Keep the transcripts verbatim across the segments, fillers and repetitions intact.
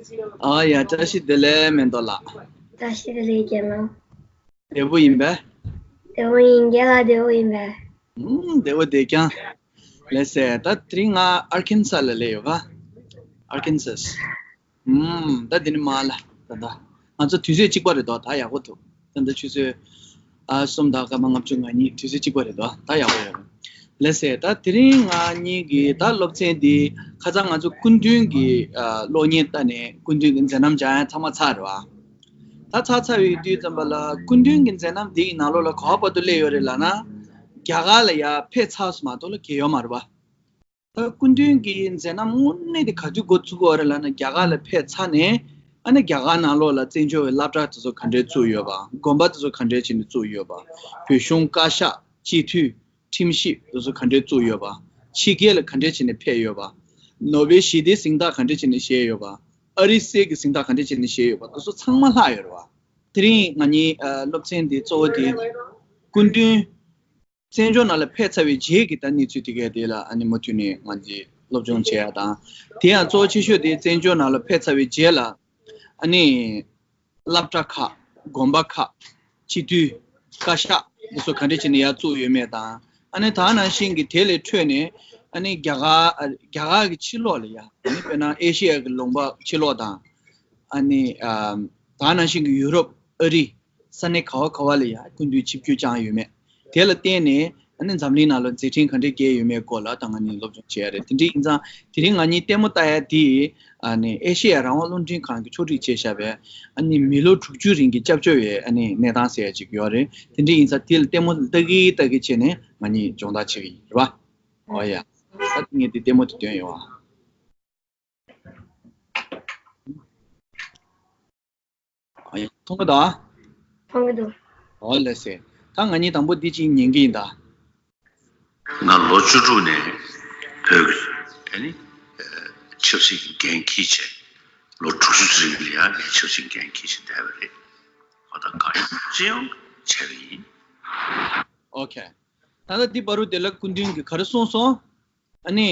ཨ་ཡ། བཀྲ་ཤིས་བདེ་ལེགས་མེ་ཏོག་ལགས། བཀྲ་ཤིས་བདེ་ལེགས་རྒན་ལགས། བདེ་པོ་ཡིན་པས། བདེ་པོ་ཡིན། རྒན་ལགས་བདེ་པོ་ཡིན་པས། ཨུམ། བདེ་པོ་བདེ་རྐྱང་། ལགས་སེ། ད་དེ་རིང་ང་ཨར་ཁན་སཱ་ལ་སླེབས་ཡོད་པ། ཨར་ཁན་སཱ། ཨུམ། ད་དེ་ནི་མ་ལ་ད་ད་ང་ཚོ་དུས་ཚོད་གཅིག་པ་རེད་དོ། ད་ཡག་པོ་འདུག་ད་ད་ཆུ་ཚོད་ཨ་གསུམ་དང་སྐར་མ་ལྔ་བཅུ་ང་གཉིས། དུས་ཚོད་གཅིག་པ་རེད་དོ། ད་ཡག་པོ་ཡོད། ལགས་སེ། ད་དེ་རིང་ང་གཉིས་ཀྱི་ད་སློབ་ཚན་འདི་ཁ་སང་ང་ཚོ་སྐུ་མདུན་གྱི་ཨ་གློག་བརྙན་ལྟ་ནས་སྐུ་མདུན་གྱི་མཛད་རྣམ་སྦྱང་ཡ་ཚང་མ་ཚར་རེད་བ། ད་ཚར་ཚར་བའི་དུས་ཙམ་པ་ལ་སྐུ་མདུན་གྱི་མཛད་རྣམ་འདི་ཡི་ནང་ལོགས་ལ་ག་བ་བར་དུ་སླེབས་ཡོད་རེད་ལབ་ན། རྒྱ་གར་ལ་ཡ་ཕེབས་ཚར་སོང་མ་གཏོགས་ལ་གལ་ཡོད་མ་རེད་བ། ད་སྐུ་མདུན་གྱི་མཛད་རྣམ་དངོས་གནས་དེ་ག་དུས་འགོ་ཚུགས་ཀྱི་ཡོད་རེད་ལབ་ན། རྒྱ་གར་ལ་ཕེབས་ཚར་ནས་ཨ་ནི་རྒྱ་གར་ནང་ལོགས་ལ་བཙན་བྱོལ་བའི་སློབ་གྲྭ་དེ་ཚོ་ག་འདྲས་བཙུགས་ཡོད་པ། དགོན་པ་དེ་ཚོ་ག་འདྲས་བྱས་ནས་བཙུགས་ཡོད་པ། བོད་གཞུང་བཀའ་ཤག་སྤྱི་འཐུས། ཁྲིམས་ཞིབ་དེ་ཚོ་ག་འདྲས་བཙུགས་ཡོད་པ། ཕྱི་རྒྱལ་ལ་ག་འདྲས་བྱས་ནས་ཕེབས་ཡོད་པ། ནོ་བེལ་ཞི་བདེའི་གཟེངས་རྟགས་ག་འདྲས་བྱས་ནས་བཞེས་ཡོད་པ། ཨ་རིའི་གསེར་གྱི་གཟེངས་རྟགས་ག་འདྲས་བྱས་ནས་བཞེས་ཡོད་པ། དེ་ཚོ་ཚང་མ་ལྷག་ཡོད་རེད་བ། དེ་རིང་ང་གཉིས་ཨ་སློབ་ཚན་འདི་གཙོ་བོ་དེ་སྐུ་མདུན་བཙན་བྱོལ་ནང་ལ་ཕེབས་ཚར་བའི་རྗེས་ཀྱི་ད་གནས་ཚུལ་དེ་གའི་དེ་ལ་ཨ་ནི་མུ་མཐུད་ནས་ང་ཚོས་སློབ་སྦྱོང་བྱེད་ཡ་དང་། དེ་ཡང་གཙོ་བོ་ཆེ་ཤོས་དེ་བཙན་བྱོལ་ནང་ལ་ཕེབས་ཚར་བའི་རྗེས་ལ་ཨ་ནི་སློབ་གྲྭ་ཁག་དགོན་པ་ཁག་སྤྱི་འཐུས། བཀའ་ཤག་འདི་ཚོ་ག་འདྲས་བྱས་ནས་ཡར་བཙུགས་ཡོད་མེད་དང་། ཨ་ནི་ད་ནང་བཞིན་གྱི་དེ་ལས་འཕྲོས་ནས་ཨ་ནི་རྒྱ་གར་རྒྱ་གར་གྱི་ཕྱི་ལོགས་ལ་ཡ། ཨ་ནི་དཔེར་ན་ཨེ་ཤི་ཡ་གི་ལུང་པ་ཕྱི་ལོགས་དང་། ཨ་ནི་ཨ་ད་ནང་བཞིན་གྱི་ཡུ་རོབ། ཨ་རི། ས་གནས་ག་བ་ག་བ་ལ་ཡ་སྐུ་མདུན་ཆིབས་བསྒྱུར་བསྐྱངས་ཡོད་མེད། དེ་ལ་བརྟེན་ནས་ཨ་ནི་འཛམ་གླིང་ནང་ལ་མཛད་འཕྲིན་ག་འདྲས་བསྐྱལ་ཡོད་མེད་སྐོར་ལ་ད་ང་གཉིས་སློབ་སྦྱོང་བྱེད་ཡ་རེད། དེ་འདྲ་ཡིན་ཙང་དེ་རིང་ང་གཉིས་ལྟད་མོ་ལྟ་ཡ་དེ་ཨ་ནི་ཨེ་ཤེ་ཡ་རང་དབང་རླུང་འཕྲིན་ཁང་གིས་ཕྱོགས་སྒྲིག་བྱས་བཞག་པའི་ཨ་ནི་མི་ལོ་དྲུག་ཅུ་རིང་གི་སྐྱབས་བཅོལ་བའི་ཨ་ནི་གནས་སྟངས་ཟེར་ཡ་ཅིག་ཡོད་རེད། དེ་འདྲ་ཡིན་ཙང་དེ་ལ་ལྟད་མོ་ལྟ་གི་ལྟ་གི་བྱས་ནས་ང་གཉིས་སྦྱོང་བརྡར་བྱེད་ཀྱི་ཡིན། རེད་བ། ཨོ་ཡ། ད་ངས་དེ་ལྟད་མོ་དེ་སྟོན་ཡོང་བ། ཨ་ཡ། མཐོང་གི་འདུག་ཨ། མཐོང་གི་འདུག་ཨོ་ལགས་སེ། ད་ང་གཉིས་དང་པོ་འདི་གཅིག་ཉན་གི་ཡིན་ད། ང་ལོ་བཅུ་དྲུག་ནས་བོད་ཀྱི་ཨ་ནི་ཆབ་སྲིད་ཀྱི་འགན་འཁྱེར་བྱས། ལོ་དྲུག་ཅུ་ཙམ་ལ་ཡང་ངས་ཆབ་སྲིད་འགན་འཁྱེར་བྱས་བསྡད་པ་རེད། ཁོ་ད་གང་ཡང་ཅི་ཡང་བྱས་པ་ཡིན། ཨོ་ཁེ། ད་ལྟ་འདི་བར་དུ་དེ་ལ་སྐུ་མདུན་གྱིས་ག་རེ་གསུངས་སོང་། ཨ་ནི་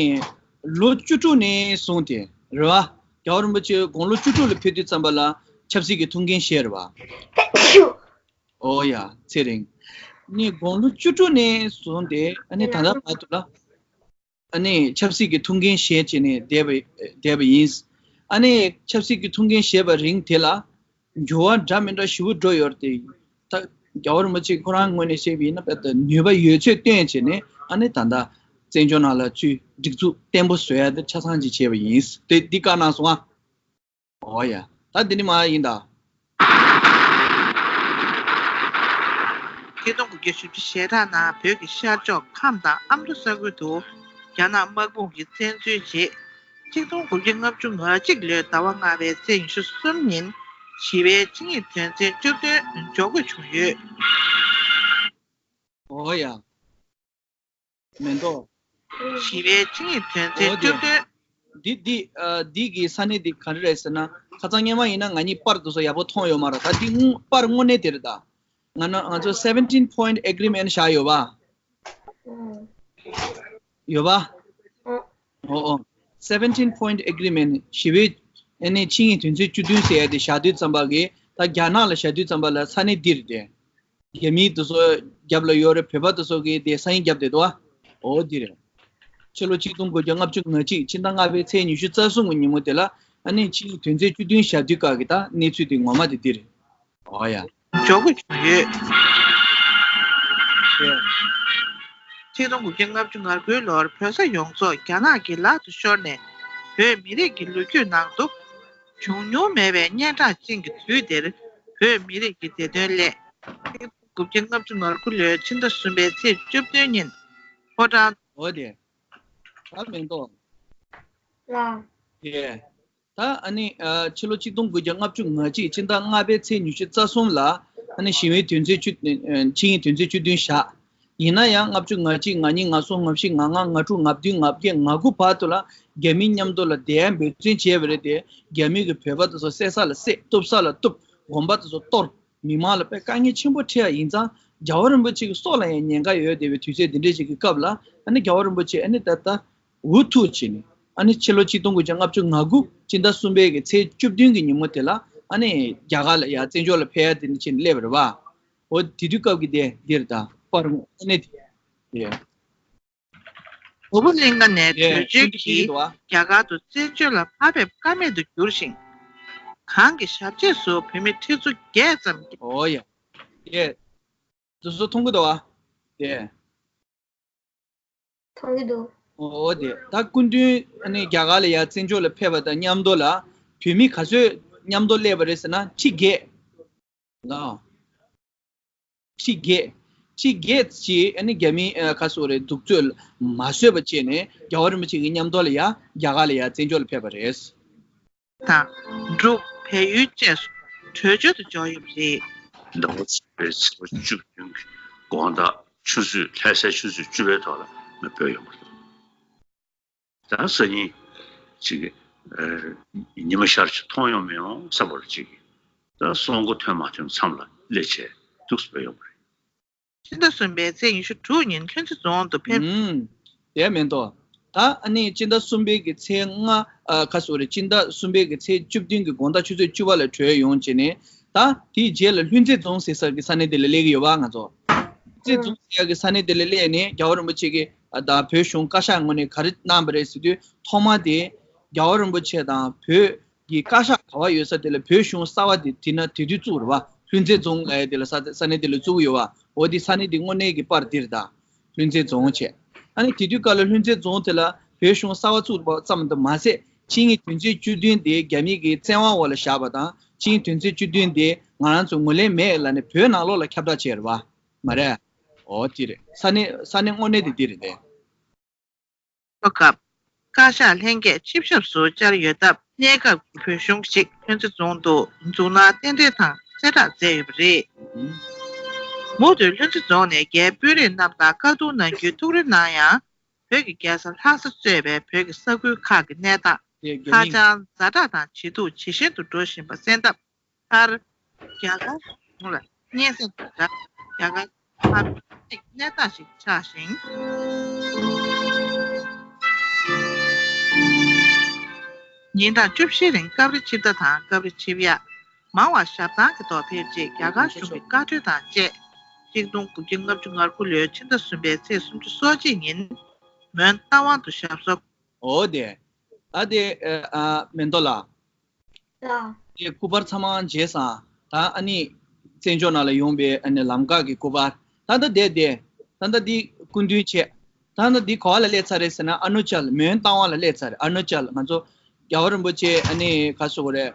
ལོ་བཅུ་དྲུག་ནས་བཟུང་སྟེ་རེད་བ། རྒྱལ་བ་རིན་པོ་ཆེ་དགུང་ལོ་བཅུ་དྲུག་ལ་ཕེབས་དུས་ཙམ་པ་ལ་ཆབ་སྲིད་ཀྱི་ཐུགས་འགན་བཞེས་རེད་བ། ཨོ་ཡ། ཚེ་རིང་། ནི་དགུང་ལོ་བཅུ་དྲུག་ནས་བཟུང་སྟེ་ཨ་ནི་ད་ལྟ་བར་དུ་ལ་ཨ་ནི་ཆབ་སྲིད་ཀྱི་ཐུགས་འགན་བཞེས་བྱས་ནས་བསྡད་པ་བསྡད་པ་ཡིན། ཨ་ནི་ཆབ་སྲིད་ཀྱི་ཐུགས་འགན་བཞེས་པ་རིང་དེ་ལ་འགྱུར་བ་འདྲ་མི་འདྲ་ཞེ་པོ་འགྲོ་ཡོད་རེད་དེ། ད་རྒྱལ་བ་རིན་པོ་ཆེ་ཁོ་རང་ངོས་ནས་བཤད་པ་ཡིན་ན་དཔེ་ད་ནུས་པ་ཡོད་ཚད་བཏོན་བྱས་ནས་ཨ་ནི་ད་ལྟ་བཙན་བྱོལ་ནང་ལ་ཚུར་སྒྲིག་འཛུགས་བརྟན་པོ་བཟོ་ཡ་དེ་ཆ་ཚང་ཅིག་བྱས་པ་ཡིན། དེ་འདི་བཀའ་གནང་སོང་ཨ། ཨོ་ཡ། ད་འདི་ནི་མ་ཡིན་ད། ཆིག་སྟོང་དགུ་བརྒྱ་བཞི་བཅུ་ཞེ་གྲངས་ནང་བོད་ཀྱི་ཤར་ཕྱོགས་ཁམས་དང་ཨ་མདོ་ས་ཁུལ་དུ་རྒྱ་ནག་དམག་དཔུང་གིས་བཙན་འཛུལ་རྗེས། ཆིག་སྟོང་དགུ་བརྒྱ་ལྔ་བཅུ་ང་གཅིག་ལོའི་ཟླ་བ་ལྔ་པའི་ཚེས་ཉི་ཤུ་གསུམ་ཉིན་ཞི་བའི་ཆིངས་ཡིག་དོན་ཚན་བཅུ་བདུན་འཇོག་དགོས་བྱུང་ཡོད། ཨོ་ཡ། མེ་ཏོག་ཞི་བའི་ཆིངས་ཡིག་དོན་ཚན་ཨོ་དེ། བཅུ་བདུན། འདི་འདི་ཨ་འདི་གི་ས་གནས་འདི་ག་རེ་རེད་ཟེར་ན། ཁ་སང་སྔོན་མ་ཡིན་ན་ང་གཉིས་པར་དེ་ཚོ་ཡག་པོ་མཐོང་ཡོད་མ་རེད། ད་འདི་དངོས་པར་དངོས་གནས་དེ་རེད་ད། ང་ན་ང་ཚོ་seventeen point agreement བཞག་ཡོད་པ། ཡོད་པ། ཨོ་ཨོ། seventeen point agreement ཞི་བའི་ཨ་ནི་ཆིངས་ཡིག་དོན་ཚན་བཅུ་བདུན་ཟེར་ཡ་དེ་བཞག་དུས་ཙམ་པ་གི་ད་རྒྱ་ནག་ལ་བཞག་དུས་ཙམ་པ་ལ་ས་གནས་འདི་རེད་དེ། རྒྱ་མི་དེ་ཚོ་རྒྱབ་ལ་ཡོད་རེད། བོད་པ་དེ་ཚོ་གིས་དེ་ས་ཡིན་རྒྱབ་བསྡད་འདུག་ཨ། འོ་འདི་རེད། ཕྱི་ལོ་ཆིག་སྟོང་དགུ་བརྒྱ་ལྔ་བཅུ་ང་གཅིག་ཕྱི་ཟླ་ལྔ་པའི་ཚེས་ཉི་ཤུ་རྩ་གསུམ་གྱི་ཉིན་མོ་དེ་ལ་ཨ་ནི་ཆིངས་ཡིག་དོན་ཚན་བཅུ་བདུན་བཞག་དུས་སྐབས་ཀྱི་ད་གནས་ཚུལ་དེ་ངོ་མ་དེ་འདི་རེད། འོ་ཡ། འཇོག་དགོས་བྱུང་ཡོད། ཆིག་སྟོང་དགུ་བརྒྱ་ལྔ་བཅུ་ང་དགུའི་ལོར་བོད་ས་ཡོངས་རྫོགས་རྒྱ་ནག་གི་ལག་ཏུ་ཤོར་ནས་བོད་མི་རིགས་ཀྱི་ལོ་རྒྱུས་ནང་དུ་བྱུང་མྱོང་མེད་པའི་སྙན་གྲགས་ཅན་གྱི་དུས་འདིར་བོད་མི་རིགས་ཀྱི་བདེ་དོན་སླད། དགུ་བརྒྱ་ལྔ་བཅུ་ང་དགུ་ལོའི་ཕྱི་ཟླ་གསུམ་པའི་ཚེས་བཅུ་བདུན་ཉིན་ཕོ་བྲང་། འོ་དེ། ད་མེ་ཏོག་ལ། དེ། ད་ཨ་ནི་ཕྱི་ལོ་ཆིག་སྟོང་དགུ་བརྒྱ་ལྔ་བཅུ་ང་གཅིག་ཕྱི་ཟླ་ལྔ་པའི་ཚེས་ཉི་ཤུ་རྩ་གསུམ་ལ་ཨ་ནི་ཞི་བའི་དོན་ཚན་བཅུ་ཆིངས་ཡིག་དོན་ཚན་བཅུ་བདུན་བཞག་ཡིན་ན་ཡང་ལྔ་བཅུ་ང་གཅིག་ང་གཉིས་ང་གསུམ་ང་བཞི་ང་ལྔ་ང་དྲུག་ང་བདུན་ང་བརྒྱད་ང་དགུ་བར་དུ་ལ་རྒྱ་མི་མཉམ་དུ་ལ་བསྡད་འབད་བརྩོན་བྱས་པ་རེད་དེ། རྒྱ་མི་གིས་བོད་པ་དེ་ཚོ་བསད་ས་ལ་བསད། གཏུབ་ས་ལ་གཏུབ། དགོན་པ་དེ་ཚོ་གཏོར། མི་མང་ལ་དཔེ་དཀའ་ངལ་ཆེན་པོ་འཕྲད་ཡ་ཡིན་ཙང་རྒྱལ་བ་རིན་པོ་ཆེ་གི་སྲོག་ལ་ཡང་ཉེན་ཁ་ཡོད་བསྡད་པའི་དུས་ཚོད་འདི་འདྲ་ཞིག་གི་སྐབས་ལ་ཨ་ནི་རྒྱལ་བ་རིན་པོ་ཆེ་ཨ་ནི་ད་ལྟ་འུ་ཐུག་བྱས་ནས་ ཨ་ནི་ཕྱི་ལོ་ཆིག་སྟོང་དགུ་བརྒྱ་ལྔ་བཅུ་ང་དགུ་སྤྱི་ཟླ་གསུམ་པའི་གི་ཚེས་བཅུ་བདུན་གྱི་ཉིན་མོ་དེ་ལ་ཨ་ནི་རྒྱ་གར་ལ་ཡ་བཙན་བྱོལ་ལ་ཕེབས་ཡ་དེ་འདྲ་བྱས་ནས་སླེབས་པ་རེད་བ། འོ་དེ་དུས་སྐབས་ཀྱི་དེ་འདིར་ད་པར་དངོས་གནས་དེ་ཡ། ནོར་བུ་གླིང་ག་ནས་ཡ་བྲོས་བྱོལ་གྱིས་རྒྱ་གར་དུ་བཙན་བྱོལ་ལ་ཕར་ཕེབས་ཀ་མེད་དུ་གྱུར་ཞིང་། གང་གི་ཞབས་རྗེས་སུ་བོད་མི་ཁྲི་ཚོ་བརྒྱད་ཙམ་གྱིས། འོ་ཡ། ཡ། དེ་ཚོ་མཐོང་གི་འདུག་བ། དེ། མཐོང་གི་འདུག་འོ་དེ་ད་སྐུ་མདུན་ཨ་ནི་རྒྱ་གར་ལ་ཡ་བཙན་བྱོལ་ལ་ཕེབས་པ་དང་མཉམ་དུ་ལ་བོད་མི་ག་ཚོད་མཉམ་དུ་སླེབས་པ་རེད་ཟེར་ན་ཁྲི་བརྒྱད་ལ། ཁྲི་བརྒྱད། ཁྲི་བརྒྱད་ཅིག་ཨ་ནི་རྒྱ་མི་ཨ་ག་སོ་རེད་གདུག་རྩུབ་མ་བཟོད་པ་བྱས་ནས་རྒྱལ་བ་རིན་པོ་ཆེ་གི་མཉམ་དུ་ལ་ཡ་རྒྱ་གར་ལ་ཡ་བཙན་བྱོལ་ལ་ཕེབས་པ་རེད། དང་། འབྲུག་བལ་ཡུལ་བཅས་སུ་བྲོས་བྱོལ་དུ་འབྱོར་ཡོད་པ་རེད། ཟླ་བ་ཚེས་པའི་ཚེས་པ་བཅུ་བདུན་གྱི་དགོང་དག་ཆུ་ཚོད་ལྷ་སའི་ཆུ་ཚོད་བཅུ་པའི་ཐོག་ལ་ང་བོད་ཡོང་བ་རེད། ད་སང་ཉིན་ཅིག་ཨ་ཉི་མ་ཤར་ཅིག་མཐོང་ཡོང་མི་ཡོང་བསམ་པ་ཅིག་ད་སང་དགོང་ཐོན་མ་ཐོན་མཚམས་ལ་སླེབས་བྱས་འདུག་སེ་བོད་ཡོང་བ་རེད། ཕྱི་ཟླ་གསུམ་པའི་ཚེས་ཉི་ཤུ་དྲུག་ཉིན་ལྷུན་རྩེ་རྫོང་དུ་ཕེབས། ཨུམ། དེ་མེད་དོ། ད་ཨ་ནི་སྤྱི་ཟླ་གསུམ་པའི་གི་ཚེས་ལྔ་ཨ་ག་སོ་རེད་སྤྱི་ཟླ་གསུམ་པའི་གི་ཚེས་བཅུ་བདུན་གི་དགོང་དག་ཆུ་ཚོད་བཅུ་པ་ལ་བྲོས་ཡོང་བྱས་ནས་ད་དེའི་རྗེས་ལ་ལྷུན་རྩེ་རྫོང་ཟེར་ས་གི་ས་གནས་དེ་ལ་སླེབས་ཀྱི་ཡོད་པ་ང་ཚོ། ལྷུན་རྩེ་རྫོང་ཟེར་ཡ་གི་ས་གནས་དེ་ལ་སླེབས་ནས་རྒྱལ་བ་རིན་པོ་ཆེ་གི་ཨ་ད་བོད་གཞུང་བཀའ་ཤག་ངོས་ནས་ག་རེ་གནང་བ་རེད་ཟེར་དུས་ཐོག་མ་དེ་རྒྱལ་བ་རིན་པོ་ཆེ་དང་བོད་གི་བཀའ་ཤག་ག་བ་ཡོད་ས་དེ་ལ་བོད་གཞུང་གསར་བ་དེ་དེ་ན་དེ་དུས་བཙུགས་རེད་བ། ལྷུན་རྩེ་རྫོང་ལ་ཡ་དེ་ལ་ས་ས་གནས་དེ་ལ་བཙུགས་ཡོད་བ། འོ་དེ་ས་གནས་དེ་དངོས་གནས་ཀྱི་པར་འདིར་དང་། ལྷུན་རྩེ་རྫོང་བྱས། ཨ་ནི་དེ་དུས་སྐབས་ལ་ལྷུན་རྩེ་རྫོང་དེ་ལ་བོད་གཞུང་གསར་བ་བཙུགས་པ་ཙམ་དུ་མ་ཟད་ཕྱི་ཉིན་དོན་ཚན་བཅུ་བདུན་དེ་རྒྱ་མི་གི་བཙན་དབང་འོག་ལ་བཞག་པ་དང་ཕྱི་ཉིན་དོན་ཚན་བཅུ་བདུན་དེ་ང་རང་ཚོ་ངོས་ལེན་མེད་ལབ་ནས་བོད་ནང་ལོགས་ལ་ཁྱབ་བསྒྲགས་བྱས་རེད་བ། མ་རེད། འོ་དེ་རེད། ས་གནས་ས་གནས་དངོས་གནས་དེ་འདི་རེད་དེ། ཐོག་སྐབས། བཀའ་ཤག་ལྷན་རྒྱས་ཆིབས་ཞབས་སུ་བཅར་ཡོད་སྟབས། གནས་སྐབས་ཀྱི་བོད་གཞུང་ཞིག་ལྷུན་རྩེ་རྫོང་དུ་འཛུགས་གནང་རྟེན་འབྲེལ་དང་གསལ་བསྒྲགས་མཛད་ཡོད་པ་རེད། མུ་མཐུད་ལྷུན་རྩེ་རྫོང་ནས་རྒྱའི་དཔོན་རིགས་རྣམས་དང་བཀའ་བསྡུར་གནང་རྒྱུའི་ཐུགས་རེ་གནང་ཡང་། བོད་ཀྱི་རྒྱལ་ས་ལྷ་ས་གཙོས་པའི་བོད་ཀྱི་ས་ཁུལ་ཁག་གི་གནས་སྟངས་ཧ་ཅང་ཛ་དྲག་དང་ཇེ་སྡུག་ཇེ་ཞན་དུ་འགྲོ་བཞིན་པ་གསན་སྟབས། མཐར། རྒྱ་གར་གཞུང་ལ་སྙན་སེང་དང་སྦྲགས་རྒྱ་གར་ཧ་པའི་གནས་སྟངས་ཤིག་ཆགས་ཤིང་། ཉིན་གྲངས་བཅུ་བཞིའི་རིང་སྐབས་རེ་ཆིབས་རྟ་དང་སྐབས་རེ་ཆིབས་ཡག་མང་བ་ཞབས་ཐང་གི་ཐོག་ཕེབས་རྗེས་རྒྱ་གར་གཞུང་གི་བཀའ་འཁྲོལ་དང་བཅས་ཆིག་སྟོང་དགུ་བརྒྱ་ལྔ་བཅུ་ང་དགུ་ལོའི་ཕྱི་ཟླ་གསུམ་པའི་ཚེས་སུམ་ཅུ་སོ་གཅིག་ཉིན་མོན་རྟ་དབང་དུ་ཞབས་སོར། འོ་དེ། ཨ་དེ་ཨ་མེན་ཏོ་ལ། ལ། དེ་སྐུ་པར་ཚང་མ་མཇལ་སོང་། ད་ཨ་ནི་བཙན་བྱོལ་ནང་ལ་ཡོང་པའི་ཨ་ནི་ལམ་ཁ་གི་སྐུ་པར། ད་ལྟ་དེ་དེ། ད་ལྟ་འདི་སྐུ་མདུན་བྱས། ད་ལྟ་འདི་ག་བ་ལ་སླེབས་ཚར་རེད་ཟེར་ན་ཨ་ནུ་ཅལ་མོན་རྟ་དབང་ལ་སླེབས་ཚར་རེད། ཨ་ནུ་ཅལ་ང་ཚོ་རྒྱལ་བ་རིན་པོ་ཆེ་ཨ་ནི་ག་སོ་གོ་རེད།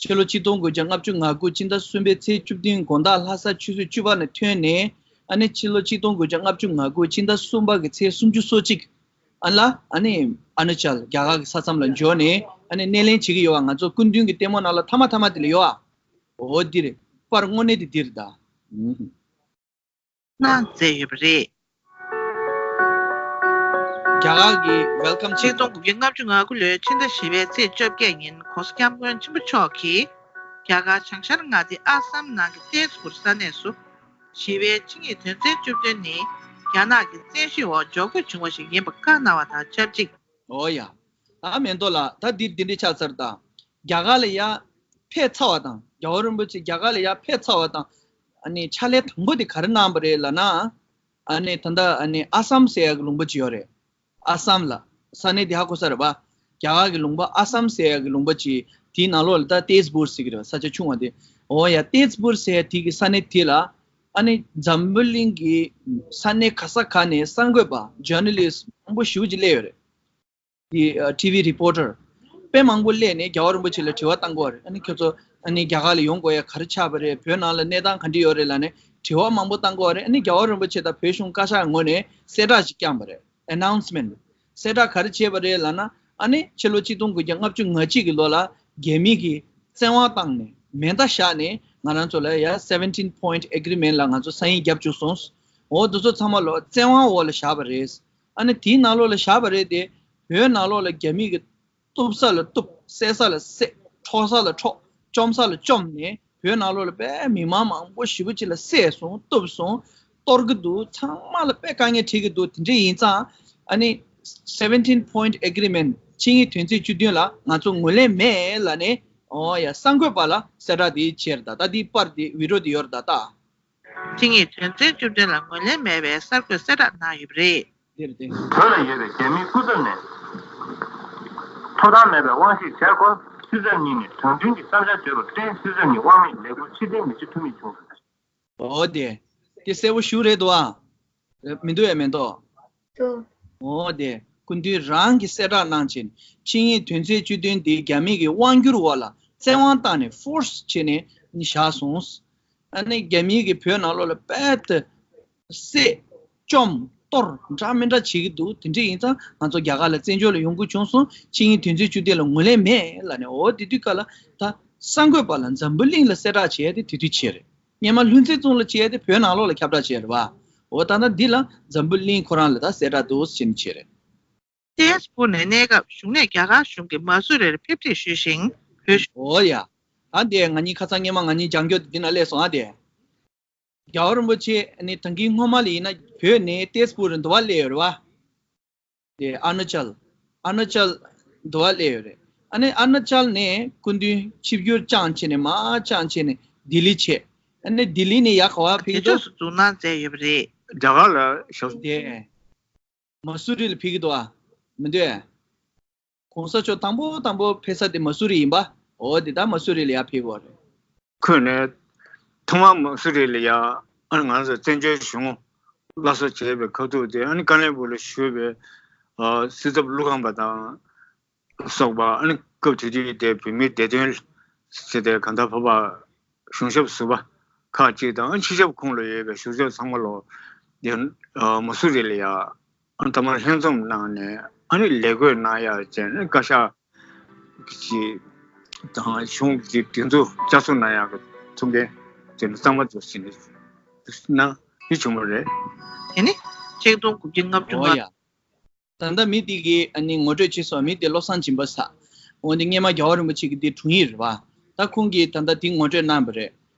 ཕྱི་ལོ་ཆིག་སྟོང་དགུ་བརྒྱ་ལྔ་བཅུ་ང་དགུ་སྤྱི་ཟླ་གསུམ་པའི་ཚེས་བཅུ་བདུན་དགོང་དག་ལྷ་ས་ཆུ་ཚོད་བཅུ་པ་ནས་ཐོན་ནས་ཨ་ནི་ཕྱི་ལོ་ཆིག་སྟོང་དགུ་བརྒྱ་ལྔ་བཅུ་ང་དགུ་སྤྱི་ཟླ་གསུམ་པ་གི་ཚེས་སུམ་ཅུ་སོ་གཅིག་ཨ་ལ་ཨ་ནི་ཨ་ནུ་ཅལ་རྒྱ་གར་གྱི་ས་མཚམས་ལ་འབྱོར་ནས་ཨ་ནི་སྣེ་ལེན་བྱེད་ཀྱི་ཡོད་པ། ང་ཚོ་སྐུ་མདུན་གྱི་ལྟད་མོ་ནང་ལ་མཐའ་མ་མཐའ་མ་དེ་ལ་ཡོད་པ། འོ་འདི་རེད། པར་དངོས་གནས་དེ་འདི་རེད་ད། ཨུམ། གནང་མཛད་ཡོད་པ་རེད། རྒྱ་གར་གྱི་welcome ཆིག་སྟོང་དགུ་བརྒྱ་ལྔ་བཅུ་ང་དགུ་ལོའི་ཕྱི་ཟླ་བཞི་པའི་ཚེས་བཅོ་བརྒྱད་ཉིན་༸གོང་ས་༸སྐྱབས་མགོན་ཆེན་པོ་མཆོག་གིས་རྒྱ་གར་བྱང་ཤར་མངའ་སྡེ་ཨ་སམ་ནང་གི་ཏེས་པུར་ས་གནས་སུ། བཞི་པའི་ཆིངས་ཡིག་དོན་ཚན་བཅུ་བདུན་ནི་རྒྱ་ནག་གི་བཙན་ཤེད་འོག་འཇོག་དགོས་བྱུང་བ་ཞིག་ཡིན་པ་བཀའ་གནང་བ་དང་ཆབས་ཅིག་འོ་ཡ། ད་མེན་ཏོ་ལ་ད་འདི་འདི་འདྲའི་ཆགས་ཚར་དང་། རྒྱ་གར་ལ་ཡ་ཕེབས་ཚར་བ་དང་རྒྱལ་བ་རིན་པོ་ཆེ་རྒྱ་གར་ལ་ཡ་ཕེབས་ཚར་བ་དང་། ཨ་ནི་ཕྱག་ལས་དང་པོ་དེ་ག་རེ་གནང་བ་རེད་ལབ་ན། ཨ་ནི་ད་ལྟ་ཨ་ནི་ཨ་སམ་ཟེར་ཡ་གི་ལུང་པ་ཅིག་ཡོད་རེད། ཨ་སམ་ལ། ས་གནས་དེ་ཧ་གོ་ས་རེད་པ། རྒྱ་གར་གི་ལུང་པ་ཨ་སམ་ཟེར་ཡ་གི་ལུང་པ་ཅིག་དེའི་ནང་ལོགས་ལ་ད་ཏེས་པུར་ཟེར་གི་རེད་པ། ས་ཆ་ཆུང་བ་དེ། འོ་ཡ་ཏེས་པུར་ཟེར་ཡ་དེ་གི་ས་གནས་དེ་ལ། ཨ་ནི་འཛམ་བུ་གླིང་གི་ས་གནས་ག་ས་ག་ནས་གསར་འགོད་པ་ཇར་ནལ་ལིསི་མང་པོ་ཞེ་པོ་ཅིག་སླེབས་ཡོད་རེད། དེ་ཨ་ཊི་ཝི་རི་པོར་ཊར་དཔེ་མང་པོ་སླེབས་ནས་རྒྱལ་བ་རིན་པོ་ཆེ་ལ་དྲི་བ་བཏང་གི་ཡོད་རེད། ཨ་ནི་ཁྱོད་ཚོ་ཨ་ནི་རྒྱ་གར་ལ་ཡོང་དགོས་ཡ་ག་རེ་ཆགས་པ་རེད། བོད་ནང་ལ་གནས་སྟངས་ག་འདྲ་ཡོད་རེད་ལབ་ནས་དྲི་བ་མང་པོ་བཏང་གི་ཡོད་རེད། ཨ་ནི་རྒྱལ་བ་རིན་པོ་ཆེ་དང་བོད་གཞུང་བཀའ་ཤག་ངོས་ནས་གསལ་བསྒྲགས་ཤིག་བསྐྱངས་པ་རེད། ཨ་ནའུན་སི་མེན་ཊི། གསལ་བསྒྲགས་ག་རེ་བྱས་པ་རེད་ལབ་ན། ཨ་ནི་ཕྱི་ལོ་ཆིག་སྟོང་དགུ་བརྒྱ་ལྔ་བཅུ་ང་གཅིག་གི་ལོ་ལ་རྒྱ་མི་གིས་བཙན་དབང་བཏང་ནས་མེ་མདའ་བཞག་ནས་ང་རང་ཚོ་ལ་ཡ་seventeen point agreement ལ་ང་ཚོ་ས་ཡིག་བརྒྱབ་བཅུག་སོང་། འོ་འདི་ཚོ་ཚང་མ་ལོ་བཙན་དབང་འོག་ལ་བཞག་པ་རེད། ཨ་ནི་དེའི་ནང་ལོགས་ལ་བཞག་པ་རེད་དེ། བོད་ནང་ལོགས་ལ་རྒྱ་མི་གིས་གཏུབ་ས་ལ་གཏུབ། བསད་ས་ལ་བསད། འཕྲོག་ས་ལ་འཕྲོག། བཅོམ་ས་ལ་བཅོམ་ནས་བོད་ནང་ལོགས་ལ་དཔེ་མི་མང་མང་པོ་ཞེ་པོ་ཅིག་ལ་བསད་སོང་། གཏུབ་སོང་། གཏོར་གི་འདུག་ཚང་མ་ལ་དཔེ་དཀའ་ངལ་འཕྲད་ཀྱི་འདུག་དེ་འདྲ་ཡིན་ཙང་ཨ་ནི་seventeen point agreement ཆིངས་ཡིག་དོན་ཚན་བཅུ་བདུན་ལ་ང་ཚོ་ངོས་ལེན་མེད་ལབ་ནས། ཨོ་ཡ། གསར་འགོད་པ་ལ་གསལ་བསྒྲགས་དེ་བྱས་རེད་ད། ད་དེའི་པར་དེ་བི་ཌི་ཡོ་དེ་ཡོད་རེད་ད་ད། ཆིངས་ཡིག་དོན་ཚན་བཅུ་བདུན་ལ་ངོས་ལེན་མེད་པའི་གསར་འགོད་གསལ་བསྒྲགས་གནང་ཡོད་པ་རེད། འདིར་བརྟེན། བོད་ལ་ཡོད་པའི་རྒྱ་མིའི་སྐུ་ཚབ་ནས་ཐོབ་ཐང་མེད་པའི་དབང་ཤེད་བྱས་སྐོར་སུད་ཚབ་གཉིས་ནས་དྲང་བདེན་གྱི་བསམ་འཆར་བརྗོད་པར་བརྟེན། སུད་ཚབ་གཉིས་དབང་མེད་ལས་འཁུར་ཕྱིར་འཐེན་མི་བྱེད་ཐུབ་མིན་བྱུང་ཟེར། འོ་དེ། དེ་གསལ་པོ་ཞུ་རེད་འདུག་ཨ། མི་འདུག་ཡ་མེད་འདུག་འདུག་འོ་དེ། སྐུ་མདུན་རང་གིས་གསལ་བསྒྲགས་གནང་བྱས། ཆིངས་ཡིག་དོན་ཚན་བཅུ་བདུན་དེ་རྒྱ་མི་གི་དབང་སྒྱུར་འོག་ལ་བཙན་དབང་བཏང་ནས་ཕོར་སི་བྱས་ནས་བཞག་སོང་། ཨ་ནི་རྒྱ་མི་གིས་བོད་ནང་ལོགས་ལ་རྦད་དེ་བསད། བཅོམ། གཏོར། འདྲ་མི་འདྲ་བྱེད་ཀྱི་འདུག་དེ་འདྲ་ཡིན་ཙང་ང་ཚོ་རྒྱ་གར་ལ་བཙན་བྱོལ་ལ་ཡོང་དགོས་བྱུང་སོང་། ཆིངས་ཡིག་དོན་ཚན་བཅུ་བདུན་ལ་ངོས་ལེན་མེད་ལབ་ནས། འོ་དེ་དུས་སྐབས་ལ་ད་གསར་འགོད་པ་ལ་འཛམ་བུ་གླིང་ལ་གསལ་བསྒྲགས་བྱས་ཏེ་དེ་དུས་བྱས་རེད། སྔོན་མ་ལྷུན་རྩེ་རྫོང་ལ་བྱས་ཏེ་བོད་ནང་ལོགས་ལ་ཁྱབ་བསྒྲགས་བྱས་རེད་བ། འོ་ད་ལྟ་འདི་ལ་འཛམ་བུ་གླིང་ཁོ་རང་ལ་ད་གསལ་བསྒྲགས་འདུག་ཟེར་ནས་བྱས་རེད། ཏེས་པུར་ནས་གནས་སྐབས་བཞུགས་གནས་རྒྱ་གར་གཞུང་གིས་མ་སུ་རིར་ཕེབས་འཁྲིད་ཞུས་ཤིང་བོད་གཞུང་། འོ་ཡ། ཨ་དེ་ང་གཉིས་ཁ་སང་སྔོན་མ་ང་གཉིས་སྦྱང་རྒྱུ་དེ་འདི་ན་སླེབས་སོང་ཨ་དེ། རྒྱལ་བ་རིན་པོ་ཆེ་ནི་ད་གིན་སྔོན་མ་ལ་ཡིན་ན་བོད་ནས་ཏེས་པུར་འདི་བ་སླེབས་ཡོད་རེད་བ། དེ་ཨ་རུ་ན་ཅལ། ཨ་རུ་ན་ཅལ་འདི་བ་སླེབས་ཡོད་རེད། ཨ་ནི་ཨ་རུ་ན་ཅལ་ནས་སྐུ་མདུན་ཆིབས་བསྒྱུར་བསྐྱངས་བྱས་ནས་མར་བསྐྱངས་བྱས་ནས་ལྡི་ལི་ཆེད། ཨ་ནི་ལྡི་ལི་ནས་ཡར་ག་བ་ཕེབས་ཀྱི་འདུག་དེ་ཕྱོགས་སུ་འཛུགས་གནང་མཛད་ཡོད་པ་རེད། རྒྱ་གར་ལ་ཞོགས། དེ་མ་སུ་རི་ལ་ཕེབས་ཀྱི་འདུག་ཨ། མི་འདུག་ཨེ། གོང་ས་མཆོག་དང་པོ་དང་པོ་ཕེབས་ས་དེ་མ་སུ་རི་ཡིན་པ། འོ་དེ་ད་མ་སུ་རི་ལ་ཡར་ཕེབས་པ་རེད། ཁོས་ནས་ཐོག་མར་མ་སུ་རི་ལ་ཡ། ཨ་ང་ཚོ་བཙན་བྱོལ་གཞུང་སླར་གསོ་བྱས་པའི་ཁ་ཐུག་དེ། ཨ་ནི་ཀ་ལོན་སྦུག་ལ་བཞུགས་པའི་ཨ་སྲིད་ཚབ་ཀླུ་ཁང་པ་དང་སོགས་པ། ཨ་ནི་སྐབས་དེ་དུས་དེ་བོད་མིའི་བདེ་དོན་ཟེར་ཏེ་གང་ལྟར་བོད་པ་གཞུང་ཞབས་ཟུར་པ་ཁག་ཅིག་དང་། ཨ་ཕྱི་ཞབས་ཁོངས་ལ་ཡོད་པའི་གཞུང་ཞབས་ཚང་མ་ལོ་དེ་ཨ་མ་སུ་རི་ལ་ཡ། ཨ་ཐ་མ་ལྷན་འཛོམས་གནང་ནས། ཨ་ནི་ལས་བགོས་གནང་ཡག་བྱས་ནས། བཀའ་ཤག་གི་དང་གཞུང་གི་སྒྲིག་འཛུགས་བསྐྱར་གསོ་གནང་ཡག་གི་ཐུགས་འགན་དེ་ནི་གཙང་མ་བཟོ་ཟིན་ནས་གནང་ཡིད་བྱུང་བ་རེད། དེ་ནི་ཆིག་སྟོང་དགུ་བརྒྱ་ལྔ་བཅུ་ང་། ད་ལྟ་མི་དེ་གིས་ཨ་ནི་ངོ་སྤྲོད་བྱས་སོང་། མི་དེ་བློ་བཟང་སྦྱིན་པ་ཟེར། འོ་འདི་སྔོན་མ་རྒྱལ་བ་རིན་པོ་ཆེ་གི་དེ་དྲུང་ཡིག་རེད་བ། ད་ཁོང་གིས་ད་ལྟ་དེ་ངོ་སྤྲོད་གནང་བ་རེད།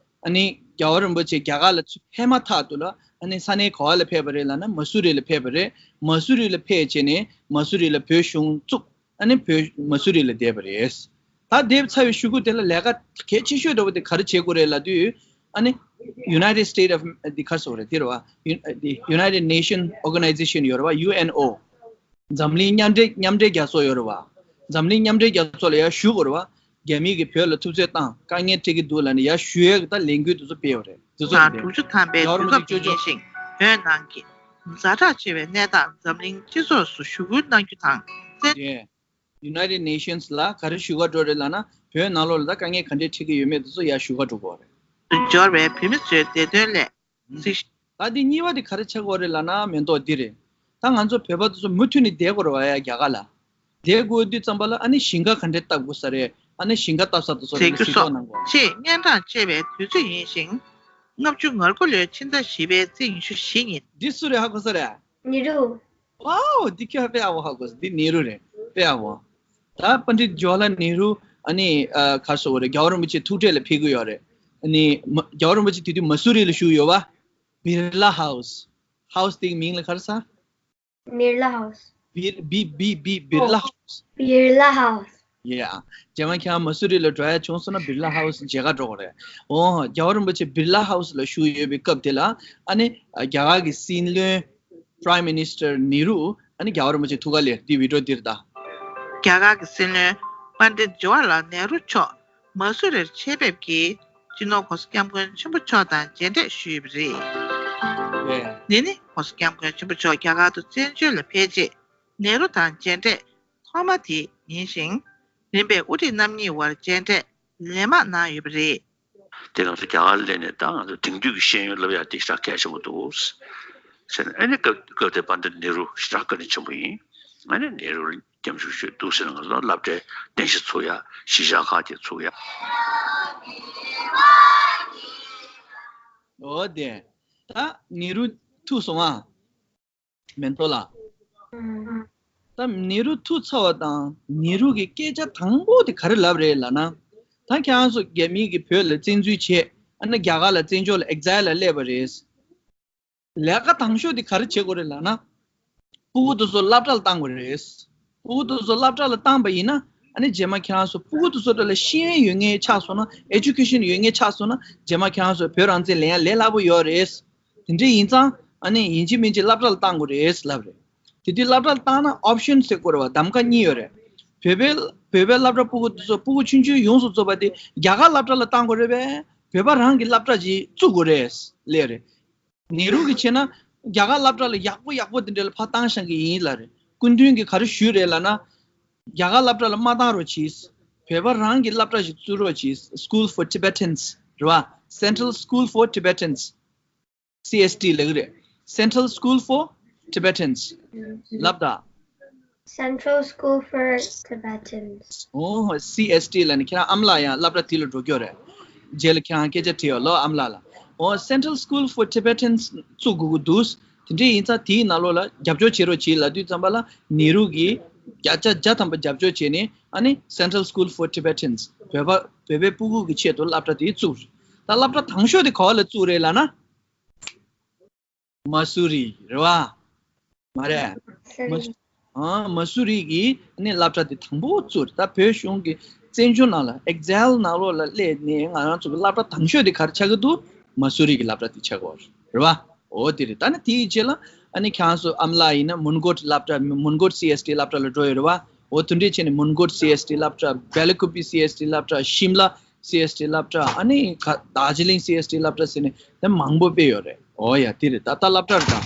ཨ་ནི་རྒྱལ་བ་རིན་པོ་ཆེ་རྒྱ་གར་ལ་ཕེབས་མ་ཐག་ཏུ་ལ། ཨ་ནི་ས་གནས་ག་བ་ལ་ཕེབས་པ་རེད་ལབ་ན་མ་སུ་རི་ལ་ཕེབས་པ་རེད། མ་སུ་རི་ལ་ཕེབས་བྱས་ནས་མ་སུ་རི་ལ་བོད་གཞུང་བཙུགས། ཨ་ནི་བོད་མ་སུ་རི་ལ་བསྡད་པ་རེད། ད་བསྡད་ཚར་བའི་གཞུག་གུ་དེ་ལ་ལས་ཀ་གལ་ཆེ་ཤོས་འདྲ་བོ་དེ་ག་རེ་བྱེད་དགོས་རེད་ལབ་དུས། ཨ་ནི་United State of འདི་ག་རེ་ཟེར་དགོས་རེད་དེ་རེད་བ། ཡུ་འདི་United Nation Organization ཡོད་རེད་བ། ཡུ་ཨེན་ཨོ། འཛམ་གླིང་མཉམ་འབྲེལ་མཉམ་འབྲེལ་རྒྱལ་ཚོགས་ཡོད་རེད་བ། འཛམ་གླིང་མཉམ་འབྲེལ་རྒྱལ་ཚོགས་ལ་ཡར་ཞུ་དགོས་རེད་བ། རྒྱ་མི་གིས་བོད་ལ་ཐུབ་ཚོད་བཏང་། དཀའ་ངལ་འཕྲད་ཀྱི་འདུག་ལབ་ནས་ཡར་ཞུ་ཡས་ཀྱི་ད་ལས་འགུལ་དེ་ཚོ་སྤེལ་བ་རེད། དེ་ཚོ་དང་རེད། དྲུག་ཅུ་ཐམ་པའི་རྒྱལ་བ་དུས་རིན་པོ་ཆེ་སྐབས་ཀྱི་ཉིན་བཞིན་བོད་ནང་གི་ཛ་དྲག་ཆེ་བའི་གནས་སྟངས་འཛམ་གླིང་སྤྱི་ཚོགས་སུ་ཞུ་སྐུལ་གནང་རྒྱུ་དང་། བཙན་རྒྱལ། United Nations ལ་ག་རེ་ཞུ་ག་འགྲོ་རེད་ལབ་ན། བོད་ནང་ལོགས་ལ་ད་དཀའ་ངལ་ག་འདྲས་འཕྲད་ཀྱི་ཡོད་མེད་དེ་ཚོ་ཡར་ཞུ་ག་འགྲོ་དགོས་རེད། དུ་འབྱོར་བའི་བོད་མི་ཚོའི་བདེ་དོན་སླད་གཟིགས། ད་འདི་གཉིས་པ་དེ་ག་རེ་ཆགས་ཀྱི་ཡོད་རེད་ལབ་ན་མེ་ཏོག་འདི་རེད། ད་ང་ཚོ་བོད་པ་དེ་ཚོ་མུ་མཐུད་ནས་བསྡད་དགོས་རེད་བ་ཡ་རྒྱ་གར་ལ། བསྡད་དགོས་དུས་ཙམ་པ་ལ་ཨ་ནི་ཞིང་ཁ་ག་འདྲས་བཏབ་དགོས་ས་རེད། ཨ་ནི་ཞིང་ཁ་བཏབ་ས་དེ་ཚོ་ལ་ནི་གཟིགས་རྟོག་གནང་དགོས། ཆེས་སྙན་གྲགས་ཆེ་བའི་དུས་ཚོད་ཡིན་ཞིང་། ལྔ་བཅུ་ང་དགུ་ལོའི་ཕྱི་ཟླ་བཞི་པའི་ཚེས་ཉི་ཤུ་བཞི་ཉིན། འདི་སུ་རེད་ཧ་གོ་ས་རེད། ནེ་རུ། ཝའོ། འདི་ཁྱོད་དཔེ་ཡག་པོ་ཧ་གོ་སོང་། འདི་ནེ་རུ་རེད། དཔེ་ཡག་པོ། ད་པཎྜི་ཏ་ཇ་ཝ་ཧར་ལཱལ་ནེ་རུ་ཨ་ནི་ཨ་ག་རེ་ཟེར་དགོས་རེད། རྒྱལ་བ་རིན་པོ་ཆེ་ཐུག་འཕྲད་ལ་ཕེབས་ཀྱི་ཡོད་རེད། ཨ་ནི་མ་རྒྱལ་བ་རིན་པོ་ཆེ་དེ་དུས་མ་སུ་རི་ལ་བཞུགས་ཡོད་པ། བིར་ལ་ཧའུ་སི། ཧའུ་སི་དེ་གི་མིང་ལ་ག་རེ་ཟེར། མིར་ལ་ཧའུ་སི། བིར་བི་བི་བི་བིར་ལ་ཧའུ་སི། བིར་ལ་ཧའུ་སི། ཡ། རྗེས་མ་ཁྱེད་རང་མ་སུ་རི་ལ་འགྲོ་ཡ་བྱུང་སོང་ན་བིར་ལ་ཧའུ་སི་མཇལ་ག་འགྲོ་དགོས་རེད། འོ། རྒྱལ་བ་རིན་པོ་ཆེ་བིར་ལ་ཧའུ་སི་ལ་བཞུགས་ཡོད་པའི་སྐབས་དེ་ལ་ཨ་ནི་རྒྱ་གར་གྱི་སྲིད་བློན། Prime Minister ནེ་རུ། ཨ་ནི་རྒྱལ་བ་རིན་པོ་ཆེ་ཐུག་ག་སླེབས། འདི་བི་ཌི་ཡོ་འདིར་ད། རྒྱ་གར་གྱི་སྲིད་བློན་པཎྜི་ཏ་ཇ་ཝ་ཧར་ལཱལ་ནེ་རུ་མཆོག་མ་སུ་རིར་ཆེད་ཕེབས་ཀྱིས་སྤྱི་ནོར་༸གོང་ས་༸སྐྱབས་མགོན་ཆེན་པོ་མཆོག་དང་མཇལ་འཕྲད་ཞུས་ཡོད་པ་རེད། ཨེ། འདི་ནི་༸གོང་ས་༸སྐྱབས་མགོན་ཆེན་པོ་མཆོག་རྒྱ་གར་དུ་བཙན་བྱོལ་ལ་ཕེབས་རྗེས་ནེ་རུ་དང་མཇལ་འཕྲད་ཐོག་མ་དེ་ཡིན་ཞིང་། རིམ་པས་དབུ་ཁྲིད་རྣམ་གཉིས་དབར་མཇལ་འཕྲད་ལན་མང་གནང་ཡོད་པ་རེད། དེ་ང་ཚོ་རྒྱ་གར་སླེབས་ནས་ད་ང་ཚོ་དེང་དུས་ཀྱི་ཤེས་ཡོན་བསླབ་ཡག་དེ་ཞེ་དྲག་གལ་ཆེན་པོ་འདུག་ཟེར་ནས། ཨ་ནི་སྐབས་སྐབས་དེ་པཎྜི་ཏ་ནེ་རུ་ཞེ་དྲག་བཀའ་དྲིན་ཆེན་པོ་ཡིན། ཨ་ནི་ནེ་རུ་ལ་མཉམ་ཞུགས་ཞུས་འདུག་ཟེར་ནས། ང་ཚོ་སློབ་གྲྭའི་རྟེན་གཞི་ཚུགས་ཡག་གཞིས་ཆགས་ཁག་དེ་ཚུགས་ཡག་འོ་དེ། ད་ནེ་རུ་ཐུག་སོང་ཨ། མེ་ཏོག་ལགས། ད་ནེ་རུ་ཐུག་ཚར་བ་དང་ནེ་རུ་གི་སྐད་ཆ་དང་པོ་དེ་ག་རེ་ལབ་རེད་ལབ་ན། ད་ཁྱེད་རང་ཚོ་རྒྱ་མི་གིས་བོད་ལ་བཙན་འཛུལ་བྱས། ཨ་ནི་རྒྱ་གར་ལ་བཙན་བྱོལ་ལ་ཨེག་ཛའི་ལ་སླེབས་པ་རེད། ལས་ཀ་དང་ཤོས་དེ་ག་རེ་བྱེད་དགོས་རེད་ལབ་ན། སྤུ་གུ་དེ་ཚོ་སློབ་གྲྭ་ལ་བཏང་དགོས་རེད། སྤུ་གུ་དེ་ཚོ་སློབ་གྲྭ་ལ་བཏང་པ་ཡིན་ན། ཨ་ནི་རྗེས་མ་ཁྱེད་རང་ཚོ་སྤུ་གུ་དེ་ཚོ་ལ་ཤེས་ཡོན་ཡོད་མཁན་ཆགས་སོང་ན། ཨེ་ཌུ་ཀེ་ཤན་ཡོད་མཁན་ཆགས་སོང་ན། རྗེས་མ་ཁྱེད་རང་ཚོ་བོད་རང་བཙན་ལེན་ཡ་ལས་སླ་པོ་ཡོད་རེད། དེ་འདྲ་ཡིན་ཙང་ཨ་ནི་ཡིན་གཅིག་མིན་གཅིག་སློབ་གྲྭ་ལ་བཏང་དགོས་རེད་ལབ་རེད། དེ་དུས་སློབ་གྲྭ་ལ་བཏང་ན་ཨོབ་ཤན་ཟེར་དགོས་རེད་བ། གདམ་ག་གཉིས་ཡོད་རེད། བོད་པའི་བོད་པའི་སློབ་གྲྭ་སྤུ་གུ་དེ་ཚོ་སྤུ་གུ་ཆུང་ཆུང་ཡོངས་སུ་རྫོགས་པ་དེ་རྒྱ་གར་སློབ་གྲྭ་ལ་བཏང་དགོས་རེད་པས། བོད་པ་རང་གི་སློབ་གྲྭ་ཅིག་བཙུགས་དགོས་རེད་ལབ་རེད། ནེ་རུ་གིས་བྱས་ན་རྒྱ་གར་སློབ་གྲྭ་ལ་ཡག་པོ་ཡག་པོ་དེ་འདྲ་ལ་ཕར་བཏང་བཞག་གི་ཡིན་ལབ་རེད། སྐུ་མདུན་གྱིས་ག་རེ་ཞུས་རེད་ལབ་ན། རྒྱ་གར་སློབ་གྲྭ་ལ་མ་བཏང་རོགས་གྱིས། བོད་པ་རང་གི་སློབ་གྲྭ་ཞིག་བཙུགས་རོགས་གྱིས། School for Tibetans རེད་བ། Central School for Tibetans། སི་ཨེས་ཊི་ལབ་ཀྱི་རེད། Central School for Tibetans ལབ་ད། Central School for Tibetans། ཨོ། སི་ཨེས་ཊི་ལབ་ནས་ཁྱེད་རང་ཨ་མ་ལགས་ཡང་སློབ་གྲྭ་དེ་ལ་འགྲོ་རྒྱུ་རེད། རྗེས་ལ་ཁྱེད་རང་སྐད་ཆ་དྲིས་ཡོད་ལོ་ཨ་མ་ལགས་ལ། ཨོ། Central School for Tibetans བཙུགས་དགོས་ཀྱི་འདུག་དེ་འདྲ་ཡིན་ཙང་དེའི་ནང་ལོགས་ལ་རྒྱབ་སྐྱོར་བྱེད་རོགས་གྱིས་ལབ་དུས་ཙམ་པ་ལ། ནེ་རུ་གིས་བརྒྱ་ཆ་བརྒྱ་ཐམ་པ་རྒྱབ་སྐྱོར་བྱས་ནས། ཨ་ནི་Central School for Tibetans བོད་པ་བོད་པའི་སྤུ་གུ་གི་ཆེད་དུ་སློབ་གྲྭ་དེ་བཙུགས། ད་སློབ་གྲྭ་དང་ཤོས་དེ་ག་བ་ལ་བཙུགས་རེད་ལབ་ན། མ་སུ་རི་རེད་བ། མ་རེད། མ་སུ་རི། ཨ། མ་སུ་རི་གི་ནི་སློབ་གྲྭ་དེ་དང་པོ་བཙུགས། ད་བོད་གཞུང་གི་བཙན་བྱོལ་ནང་ལ་ཨེག་ཛལ་ནང་ལོགས་ལ་སླེབས་ནས་ང་རང་ཚོ་གི་སློབ་གྲྭ་དང་ཤོས་དེ་ག་རེ་ཆགས་ཀྱི་འདུག་མ་སུ་རི་གི་སློབ་གྲྭ་དེ་ཆགས་ཀྱི་ཡོད་རེད་བ། འོ་དེ་རེད། ད་ནི་དེའི་རྗེས་ལ་ཨ་ནི་ཁྱེད་རང་ཚོ་ཨ་མ་ལགས་ཡིན་ན་མོན་གྷོ་སློབ་གྲྭ། མོན་གྷོ་སི་ཨེས་ཊི་སློབ་གྲྭ་ལ་འགྲོ་ཡོད་རེད་བ། འོ་དེ་འདྲས་བྱས་ནས་མོན་གྷོ་སི་ཨེས་ཊི་སློབ་གྲྭ། བེ་ལ་ཀུ་པི་སི་ཨེས་ཊི་སློབ་གྲྭ། ཤིམ་ལ་སི་ཨེས་ཊི་སློབ་གྲྭ། ཨ་ནི་ག་རྡོ་རྗེ་གླིང་སི་ཨེས་ཊི་སློབ་གྲྭ་ཟེར་ནས་དེ་མང་པོ་སྤེལ་ཡོད་རེད། འོ་ཡ། དེ་རེད། ད་ལྟ་སློབ་གྲྭ་རེད་ད།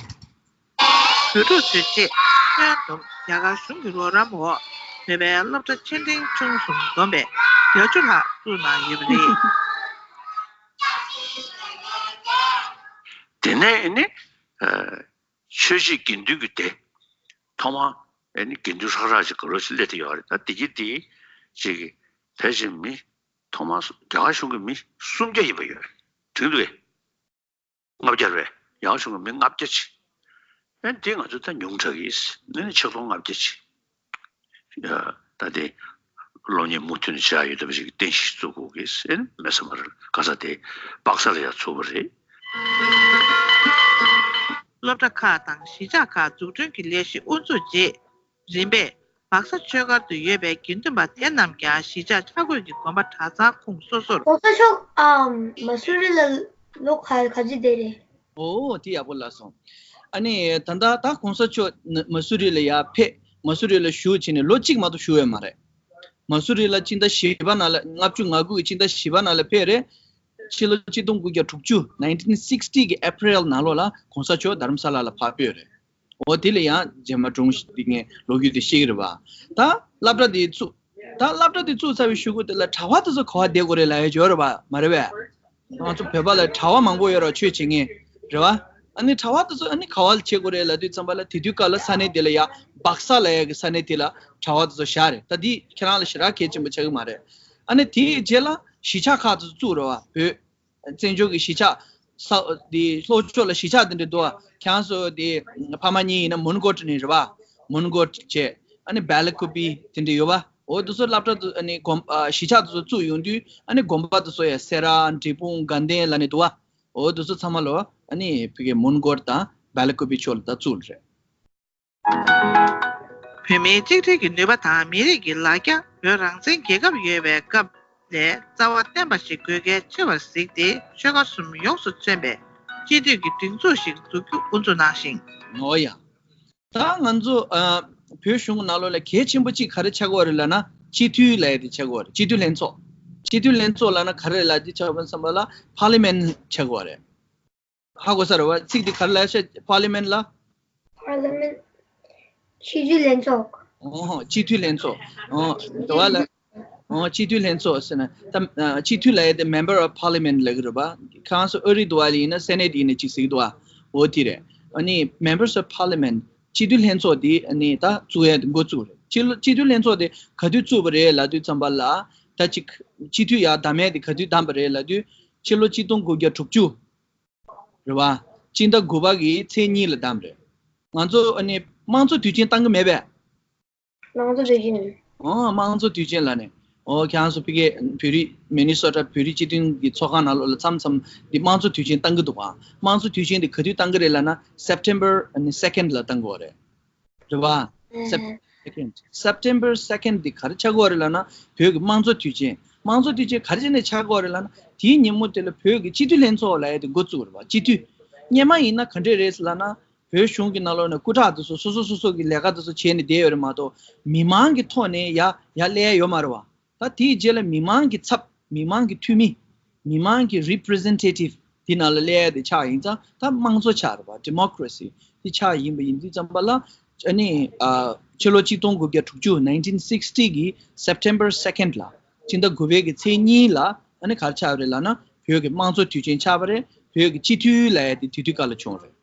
བོད་ཕྲུག་ཚོའི་ཆེད་ཁྱོན་བསྡོམས་རྒྱ་གར་གཞུང་གི་རོགས་རམ་འོག་བོད་པའི་སློབ་གྲྭ་ཆེ་འབྲིང་ཆུང་གསུམ་བསྡོམས་པས་བརྒྱད་ཅུ་ལྷག་བཙུགས་གནང་ཡོད་པ་རེད། དེ་ནས་ཨ་ནི། ཨ། ཆོས་བྱེད་དགེ་འདུན་གྱི་སྡེ། ཐོག་མ་ཨ་ནི་དགེ་འདུན་ཧྲག་ཧྲག་ཅིག་ག་རེ་ཞིག་སླེབས་བསྡད་ཡོད་རེད། ད་དེ་གི་དེ་ཅིག་གི་ཕལ་ཆེར་མི་ཐོག་མ་རྒྱ་གར་གཞུང་གི་མི་སུམ་བརྒྱ་ཡིན་པ་ཡོད་རེད། དྲུག་འདུག་གས། ལྔ་བརྒྱ་རེད། རྒྱ་གར་གཞུང་གི་མི་ལྔ་བརྒྱ་ཅིག་ཨ་ནི་དེ་ང་ཚོ་ད་ཉུང་དྲགས་ཀྱིས་ཨ་ནི་ཆིག་སྟོང་ལྔ་བརྒྱ་ཅིག་ད་དེ་སློབ་གཉེར་མུ་མཐུད་ནས་བྱ་ཡོད་ཐབས་ཤིག་རྟེན་གཞི་བཙུགས་དགོས་ཀྱི་ཟེར་མེད་ས་མ་རེད། ག་ས་དེ་སྦག་ས་ལ་ཡང་ཚུགས་པ་རེད། སློབ་གྲྭ་ཁག་དང་གཞིས་ཆགས་ཁག་འཛུགས་སྐྲུན་གྱི་ལས་གཞི་དབུ་འཛུགས་རྗེས། རིམ་པས་སྦག་ས་ཆོས་སྒར་དུ་ཡོད་པའི་དགེ་འདུན་པ་དེ་རྣམས་ཀྱང་གཞིས་ཆགས་ཆ་བགོས་ཀྱི་དགོན་པ་གྲྭ་ཚང་ཁོངས་སོ་སོར། གོང་ས་མཆོག་ཨམ་མ་སུ་རི་ལ་ལོ་ག་ག་ཚོད་བསྡད་རེད། ཨོ་དེ་ཡག་པོ་ལབ་སོང་། ཨ་ནི་ད་ལྟ་ད་གོང་ས་མཆོག་ནི་མ་སུ་རི་ལ་ཡར་ཕེབས། མ་སུ་རི་ལ་བཞུགས་བྱས་ནས་ལོ་གཅིག་མ་གཏོགས་བཞུགས་ཡོད་མ་རེད། མ་སུ་རི་ལ་སྤྱི་ཟླ་བཞི་པ་ནང་ལ། ལྔ་བཅུ་ང་དགུ་གི་སྤྱི་ཟླ་བཞི་པ་ནང་ལ་ཕེབས་རེད། ཕྱི་ལོ་གཅིག་སྟོང་དགུ་བརྒྱ་དྲུག་ཅུ་nineteen sixty གི་ཨེ་པ་རེལ་ནང་ལོགས་ལ་གོང་ས་མཆོག་དྷ་རམ་ས་ལ་ལ་ཕར་ཕེབས་རེད། འོ་དེ་ལ་ཡང་རྗེས་མ་སྒྲུང་ཞིག་འདི་ངས་ལོ་རྒྱུས་དེ་བཤད་ཀྱི་རེད་བ། ད་སློབ་གྲྭ་དེ་བཙུགས། ད་སློབ་གྲྭ་དེ་བཙུགས་ཚར་བའི་གཞུག་གུ་དེ་ལ་གྲྭ་པ་དེ་ཚོ་ག་པར་བསྡད་དགོས་རེད་ལབ་ཡ་ཅིག་ཡོད་རེད་བ། མ་རེད་བས། ང་ཚོ་བོད་པ་ལ་གྲྭ་པ་མང་པོ་ཡོད་རེད་བ། ཆོས་བྱེད་མཁན་རེད་བ། ཨ་ནི་གྲྭ་པ་དེ་ཚོ་ཨ་ནི་ག་པར་བྱེད་དགོས་རེད་ལབ་དུས་ཙམ་པ་ལ། དེ་དུས་སྐབས་ལ་ས་གནས་དེ་ལ་ཡ་སྦག་ས་ལབ་ཡ་གི་ས་གནས་དེ་ལ་གྲྭ་པ་དེ་ཚོ་བཞག་རེད། ད་འདི་ཁྱེད་རང་ལ་ཞེ་དྲག་གལ་ཆེན་པོ་ཆགས་ཀྱི་མ་རེད། ཨ་ནི་དེའི་རྗེས་ལ་གཞིས་ཆགས་ཁག་དེ་ཚོ་བཙུགས་རེད་བ། བོད་བཙན་བྱོལ་གྱི་གཞིས་ཆགས་ས་དེ་ལྷོ་ཕྱོགས་ལ་གཞིས་ཆགས་དེ་འདྲ་འདུག་བ། ཁྱེད་རང་ཚོ་དེ་ཕ་མ་གཉིས་ཡིན་ན་མོན་གྷོ་ནས་རེད་བ། མོན་གྷོ་བྱས། ཨ་ནི་བེ་ལ་ཀུ་པི་དེ་འདྲ་ཡོད་བ། འོ་དེ་ཚོ་སློབ་གྲྭ་དེ་ཨ་ནི་དགོན་ཨ་གཞིས་ཆགས་དེ་ཚོ་བཙུགས་ཡོང་དུས། ཨ་ནི་དགོན་པ་དེ་ཚོ་ཡ་སེ་ར། འབྲས་སྤུངས། དགའ་ལྡན་ལབ་ནས་འདུག་བ། འོ་དེ་ཚོ་ཚང་མ་ལོ་ཨ་ནི་ཕ་གིའི་མོན་གྷོ་དང་བེ་ལ་ཀུ་པི་ཕྱོགས་ལ་ད་བཙུགས་རེད། བོད་མིའི་གཅིག་སྒྲིལ་གྱི་ནུས་པ་དང་མི་རིགས་ཀྱི་ལ་རྒྱ། བོད་རང་བཙན་རྒྱལ་ཁབ་ཡོད་པའི་སྐབས་ལས་རྩ་བ་བརྟན་པ་ཞིག་དགོས་གལ་ཆེ་བར་གཟིགས་ཏེ། ཆོལ་ཁ་གསུམ་ཡོངས་སུ་མཚོན་པའི་སྤྱི་འཐུས་ཀྱི་སྒྲིག་འཛུགས་ཤིག་འཛུགས་རྒྱུ་དབུ་འཛུགས་གནང་ཞིང་། འོ་ཡ། ད་ང་ཚོ་ཨ་བོད་གཞུང་གི་ནང་ལོགས་ལ་གལ་ཆེན་པོ་གཅིག་ག་རེ་ཆགས་ཀྱི་ཡོད་རེད་ལབ་ན། སྤྱི་འཐུས་ལབ་ཡ་དེ་ཆགས་ཀྱི་ཡོད་རེད། སྤྱི་འཐུས་ལྷན་ཚོགས། སྤྱི་འཐུས་ལྷན་ཚོགས་ལབ་ན་ག་རེ་ལབ་དེ་ཆགས་པ་བསམ་པ་ལ་པར་ལི་མེན་ཊི་ཆགས་ཀྱི་ཡོད་རེད། ཧ་གོ་ས་རེད་བ། ཚིག་འདི་ག་རེ་ལབ་ཤག་པར་ལི་མེན་ཊི་ལ། པར་ལི་མེན་ཊི། སྤྱི་འཐུས་ལྷན་ཚོགས། ཨོ་ཧོ། སྤྱི་འཐུས་ལྷན་ཚོགས། ཨོ་དེ་བ་ལ། ཨོ་སྤྱི་འཐུས་ལྷན་ཚོགས་ཟེར་ན་ད་ཨ་སྤྱི་འཐུས་ལབ་ཡ་དེ་member of parliament ལབ་ཀྱི་རེད་བ། ཁྱེད་རང་ཚོ་ཨ་རི་འདུག་བ་ལ་ཡིན་ན་སེ་ནེ་ཊི་ཡིན་ན་ཅིག་ཟེར་གྱི་འདུག་བ། འོ་དེ་རེད། ཨ་ནི་members of parliament སྤྱི་འཐུས་ལྷན་ཚོགས་དེ་ཨ་ནི་ད་བཙུགས་ཡ་དེ་འགོ་བཙུགས་རེད། སྤྱི་ལོ་སྤྱི་འཐུས་ལྷན་ཚོགས་དེ་ག་དུས་བཙུགས་པ་རེད་ལབ་དུས་ཙམ་པ་ལ། ད་ཅིག་སྤྱི་འཐུས་ཡར་བདམས་ཡ་དེ་ག་དུས་བདམས་པ་རེད་ལབ་དུས། ཕྱི་ལོ་གཅིག་སྟོང་དགུ་བརྒྱ་དྲུག་ཅུ། རེད་བ། སྤྱི་ཟླ་དགུ་པ་གི་ཚེས་གཉིས་ལ་བདམས་རེད། ང་ཚོ་ཨ་ནི་དམངས་གཙོ་དུས་ཆེན་བཏང་གི་མེད་པས། དམངས་གཙོ་དུས་ཆེན། ཨོ་དམངས་གཙོ་དུས་ཆེན་ལབ་ནས། ཨོ་ཁྱེད་རང་ཚོ་ཕ་གིའི་བོད་རིགས་མི་ནི་སོ་ཊ་བོད་རིགས་སྤྱི་མཐུན་གྱི་ཚོགས་ཁང་ནང་ལོགས་ལ་མཚམས་མཚམས་འདི་དམངས་གཙོ་དུས་ཆེན་བཏང་གི་འདུག་ག་དམངས་གཙོ་དུས་ཆེན་འདི་ག་དུས་བཏང་གི་རེད་ལབ་ན། September ཨ་ནི་second ལ་བཏང་གི་ཡོད་རེད། རེད་བ། Sep- Second, September second འདི་ག་རེ་ཆགས་ཀྱི་ཡོད་རེད་ལབ་ན། བོད་ཀྱི་དམངས་གཙོ་དུས་ཆེན། དམངས་གཙོ་དུས་ཆེན་ག་རེ་བྱས་ནས་ཆགས་ཀྱི་ཡོད་རེད་ལབ་ན། དེའི་ཉིན་མོ་དེ་ལ་བོད་ཀྱི་སྤྱི་འཐུས་ལྷན་ཚོགས་ལབ་ཡ་དེ་འགོ་བཙུགས་རེད་བ། སྤྱི་འཐུས། སྔོན་མ་ཡིན་ན་ག་འདྲས་རེད་ལབ་ན། བོད་གཞུང་གི་ནང་ལོགས་ནས་སྐུ་དྲག་དེ་ཚོ་སོ་སོ་སོ་སོ་གི་ལས་ཀ་དེ་ཚོ་བྱས་ནས་བསྡད་ཡོད་རེད་མ་གཏོགས། མི་མང་གི་ཐོག་ནས་ཡར་ཡར་སླེབས་ཡ་ཡོད་མ་རེད་བ། ད་དེའི་རྗེས་ལ་མི་མང་གི་ཚབ། མི་མང་གི་འཐུས་མི། མི་མང་གི་རི་པི་རི་ཛེན་ཊེ་ཊིབ་དེ་ནང་ལ་སླེབས་ཡ་དེ་ཆགས་ཡིན་ཙང་། ད་དམངས་གཙོ་ཆགས་རེད་བ། ཌི་མོ་ཀི་རེ་སི་དེ་ཆགས་ཡིན་པ་ཡིན་དུས་ཙམ་པ་ལ། ཨ་ནི་ཨ་ཕྱི་ལོ་གཅིག་སྟོང་དགུ་བརྒྱ་དྲུག་ཅུ། nineteen sixty གི་September second ལ། སྤྱི་ཟླ་དགུ་པའི་གི་ཚེས་གཉིས་ལ་ཨ་ནི་ག་རེ་ཆགས་རེད་ལབ་ན། བོད་ཀྱི་དམངས་གཙོ་དུས་ཆེན་ཆགས་པ་རེད། བོད་ཀྱི་སྤྱི་འཐུས་ལབ་ཡ་དེ་དེ་དུས་སྐབས་ལ་བྱུང་རེད།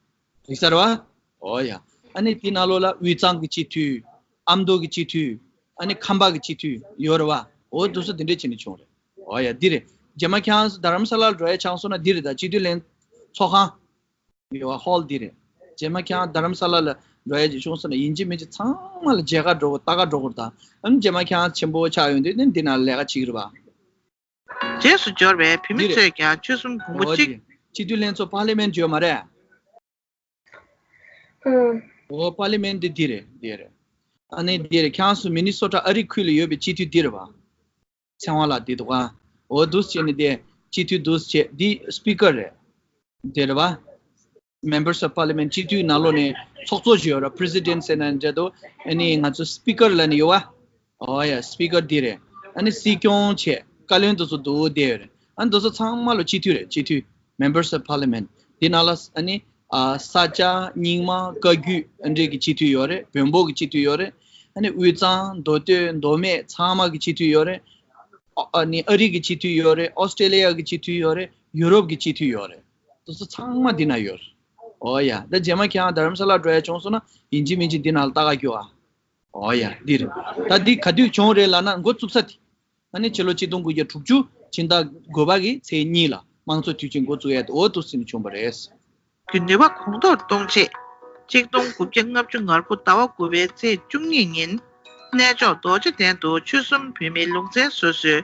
རིག་ས་རེད་བ། ཨོ་ཡ། ཨ་ནི་དེའི་ནང་ལོགས་ལ་དབུས་གཙང་གི་སྤྱི་འཐུས། ཨ་མདོ་གི་སྤྱི་འཐུས། ཨ་ནི་ཁམས་པ་གི་སྤྱི་འཐུས་ཡོད་རེད་བ། འོ་དེ་ཚོ་དེ་འདྲས་བྱས་ནས་བྱུང་རེད། ཨོ་ཡ། འདི་རེད། རྗེས་མ་ཁྱེད་རང་རྡ་རམ་ས་ལར་འགྲོ་ཡ་ཆགས་སོང་ན་འདི་རེད། ད་སྤྱི་འཐུས་ལྷན་ཚོགས་ཁང་ཡོད་བ། ཧོལ་འདི་རེད། རྗེས་མ་ཁྱེད་རང་རྡ་རམ་ས་ལ་ལ་འགྲོ་ཡ་ཅིག་བྱུང་སོང་ན། ཡིན་གཅིག་མིན་གཅིག་ཚང་མ་ལ་མཇལ་ཁ་འགྲོ་དགོས། ལྟ་ག་འགྲོ་དགོས་རེད། ད་ཨ་ནི་རྗེས་མ་ཁྱེད་རང་ཆེན་པོ་ཆགས་ཡོང་དུས་ནི་འདི་ནང་ལས་ཀ་བྱེད་ཀྱི་རེད་བ། རྗེས་སུ་འབྱོར་བའི་བུད་མེད་འདི་རེད། ཚོས་ཀྱང་ཆོལ་གསུམ་གོང་བུ་ཨོ་གཅིག་དེ། སྤྱི་འཐུས་ལྷན་ཚོགས་པར་ལི་མེན་ཊི་ཡོད་མ་རེད། ཨོ། པར་ལི་མེན་ཊི་འདི་འདི་རེད། འདི་རེད། ཨ་ནི་འདི་རེད། ཁྱེད་རང་ཚོ་མི་ནི་སོ་ཊ་ཨ་རི་ཁུལ་ལ་ཡོད་པའི་སྤྱི་འཐུས་འདི་རེད་བ། ཚེ་དབང་ལགས་འདི་འདུག་ག། ཨོ་འདུག་སེ་བྱས་ནས་དེ་སྤྱི་འཐུས་འདུག་སེ་བྱས། འདི་སི་པི་ཀར་རེད། འདི་རེད་བ། Members of Parliament སྤྱི་འཐུས་ནང་ལོགས་ནས་ཚོགས་གཙོ་ཞིག་ཡོད་རེད། པི་རེ་སི་ཌེན་ཊི་ཟེར་ན་འདྲ་འདུག། ཨ་ནི་ང་ཚོ་སི་པི་ཀར་ལབ་ནས་ཡོད་བ། ཨོ་ཡ། སི་པི་ཀར་འདི་རེད། ཨ་ནི་སྲིད་སྐྱོང་བྱས། བཀའ་བློན་དེ་ཚོ་འདུག་བསྡད་ཡོད་རེད། ཨ་ནི་དེ་ཚོ་ཚང་མ་ལོ་སྤྱི་འཐུས་རེད། སྤྱི་འཐུས། Members of Parliament འདི་ནང་ལ་ཨ་ནི་ཨ་ས་སྐྱ། རྙིང་མ། བཀའ་བརྒྱུད། ཨ་འདྲས་ཀྱི་སྤྱི་འཐུས་ཡོད་རེད། བོན་པོ་གི་སྤྱི་འཐུས་ཡོད་རེད། ཨ་ནི་དབུས་གཙང་། མདོ་སྟོད། མདོ་སྨད་ཚང་མ་གི་སྤྱི་འཐུས་ཡོད་རེད། ཨ་ཨ་ནི་ཨ་རི་གི་སྤྱི་འཐུས་ཡོད་རེད། ཨོ་སི་ཀྲེ་ལི་ཡ་གི་སྤྱི་འཐུས་ཡོད་རེད། ཡུ་རོབ་གི་སྤྱི་འཐུས་ཡོད་རེད། དེ་ཚོ་ཚང་མ་འདི་ན་ཡོད་རེད། ཨོ་ཡ། ད་རྗེས་མ་ཁྱེད་རང་རྡ་རམ་ས་ལ་འགྲོ་ཡ་བྱུང་སོང་ན་ཡིན་གཅིག་མིན་གཅིག་འདི་ནང་ལ་ལྟ་ག་རྒྱུ་ཨ། ཨོ་ཡ། འདི་རེད། ད་འདི་ག་དུས་བྱུང་རེད་ལབ་ན་འགོ་བཙུགས་ས་དེ། ཨ་ནི་ཕྱི་ལོ་ཆིག་སྟོང་དགུ་བརྒྱ་དྲུག་ཅུ་ཕྱི་ཟླ་དགུ་པ་གི་ཚེས་གཉིས་ལ་དམངས་གཙོ་དུས་ཆེན་འགོ་བཙུགས་ཡ་དེ་འོ་འདུག་སེ་ནས་བྱུང་བ་རེད། གི་ནུས་པ་གོང་མཐོར་གཏོང་ཆེད། ཆིག་སྟོང་དགུ་བརྒྱ་ལྔ་བཅུ་ང་དགུ་ཟླ་བ་དགུ་པའི་ཚེས་བཅུ་གཉིས་ཉིན། གནས་མཆོག་རྡོ་རྗེ་གདན་དུ་ཆོལ་གསུམ་བོད་མིའི་ལུང་ཚན་སོ་སོའི་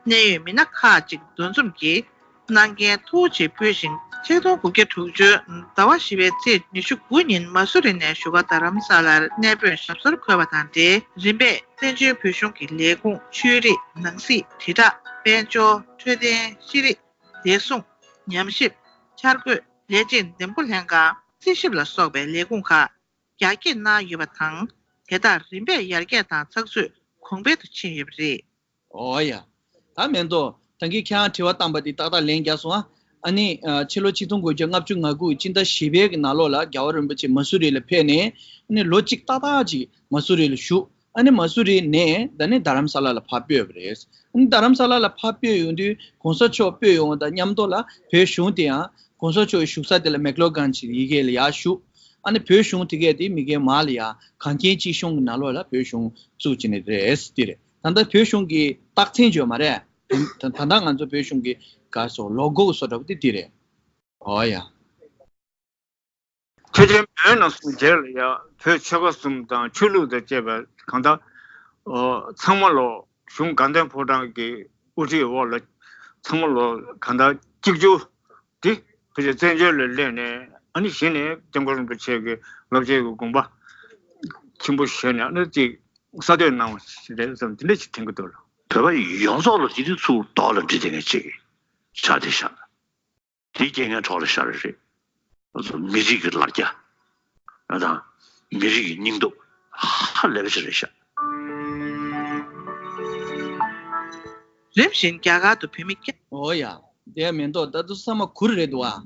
གནད་ཡོད་མི་སྣ་ཁག་ཅིག་འདུ་འཛོམས་ཀྱིས་གནང་མཁན་ཐུགས་རྗེ་ཕུལ་ཞིང་། ཆིག་སྟོང་དགུ་བརྒྱ་དྲུག་ཅུ་ཟླ་བ་བཞི་པའི་ཚེས་ཉི་ཤུ་དགུ་ཉིན་མ་སུ་རི་ནས་བཞུགས་སྒར་རྡ་རམ་ས་ལར་གནས་སྤོས་ཞབས་སོར་འཁོད་པ་དང་འབྲེལ། རིམ་པས་བཙན་བྱོལ་བོད་གཞུང་གི་ལས་ཁུངས། ཆོས་རིག། ནང་སྲིད། དྲིལ་བསྒྲགས། དཔལ་འབྱོར། འཕྲོད་བསྟེན། ཤེས་རིག། བདེ་སྲུང་། ཉམས་ཞིབ། འཆར་འགོད། ལས་བྱེད་འདེམས་བསྐོ་ལྷན་ཁང་། རྩིས་ཞིབ་ལ་སོགས་པའི་ལས་ཁུངས་ཁག་རྒྱ་སྐྱེད་གནང་ཡོད་པ་དང་། དེ་དག་རིམ་པས་ཡར་རྒྱས་དང་ཚགས་ཚུད་གོང་འཕེལ་དུ་ཕྱིན་ཡོད་པ་རེད། ཨོ་ཡ། ད་མེན་ཏོ། ད་གིན་ཁྱེད་རང་དྲི་བ་བཏང་པ་དེ་ཏག་ཏག་ལན་རྒྱག་སོང་ཨ། ཨ་ནི་ཨ་ཕྱི་ལོ་ཆིག་སྟོང་དགུ་བརྒྱ་ལྔ་བཅུ་ང་དགུ་སྤྱི་ཟླ་བཞི་པའི་གི་ནང་ལོགས་ལ་རྒྱལ་བ་རིན་པོ་ཆེ་མ་སུ་རི་ལ་ཕེབས་ནས། ཨ་ནི་ལོ་གཅིག་ཏག་ཏག་ཅིག་མ་སུ་རི་ལ་བཞུགས། ཨ་ནི་མ་སུ་རི་ནས་ད་ནི་རྡ་རམ་ས་ལ་ལ་ཕར་སྤོས་པ་རེད། ཨ་ནི་རྡ་རམ་ས་ལ་ལ་ཕར་སྤོས་ཡོང་དུས་གོང་ས་མཆོག་སྤོས་ཡོང་བ་དང་མཉམ་དུ་ལ་བོད་གཞུང་དེ་ཡང་གོང་ས་མཆོག་གི་བཞུགས་ས་དེ་ལ་མེག་ལོ་གྷན་ཇི་ཡི་གེ་ལ་ཡར་བཞུགས། ཨ་ནི་བོད་གཞུང་དེ་གས་དེ་མི་གའི་མར་ལ་ཡར་གངས་སྐྱིད་སྐྱིད་གཤོངས་ཀྱི་ནང་ལོགས་ལ་བོད་གཞུང་བཙུགས་བྱས་ནས་རེད། དེ་རེད། ད་ལྟ་བོད་གཞུང་གི་རྟགས་མཚན་བརྗོད་མ་རེད། ད་ད་ལྟ་ང་ཚོ་བོད་གཞུང་གི་ག་སོ་ལོ་གོ་བཟོ་འདྲ་པོ་དེ་འདི་རེད། ཨོ་ཡ། ཆོས་ཅན། བོད་ནང་གསུམ་རྒྱལ་ལ་ཡ། བོད་ཆོལ་ཁ་གསུམ་དང་ཆོས་ལུགས་དང་བཅས་པ་གང་ལྟར། ཨོ། ཚང་མ་ལོ་གཞུང་དགའ་ལྡན་ཕོ་བྲང་གི་དབུ་ཁྲིད་འོག་ལ་ཚང་མ་ལོ་གང་ལྟར་གཅིག་གྱུར་དེ་ཕལ་ཆེར་བཙན་བྱོལ་ལ་སླེབས་ནས། ཨ་ནི་གཞི་ནས་སྐྱབས་མགོན་རིན་པོ་ཆེ་གི་བསླབ་བྱའི་གི་དགོངས་པ་ཆེན་པོ་བཞེས་ནས། ཨ་ནི་ཅིག་གསར་གཏོད་གནང་བ་ཞིག་རེད་བསམ། དེ་འདྲ་ཞིག་དྲན་གྱི་འདུག་ལ། བོད་པ་ཡོངས་རྫོགས་ལ་སྤྱི་འཐུས་ཚུར་ཐོག་ལ་འདྲི་དེ་ངས་ཅིག་ཆ་དེ་བཞག་དེའི་རྐྱེན་ངན་གྲོགས་ལ་ཤར་རེད། ང་ཚོ་མི་རིགས་ཀྱི་ལ་རྒྱ་དང་མི་རིགས་ཀྱི་སྙིང་སྟོབས་ཧ་ལས་པ་ཞིག་རེད་ཤག། རིམ་བཞིན་རྒྱ་གར་དུ་བོད་མི་སྐད། ཨོ་ཡ། དེ་མེན་ཏོ། ད་དུ་ཚང་མ་གུར་རེད་འདུག་ཨ།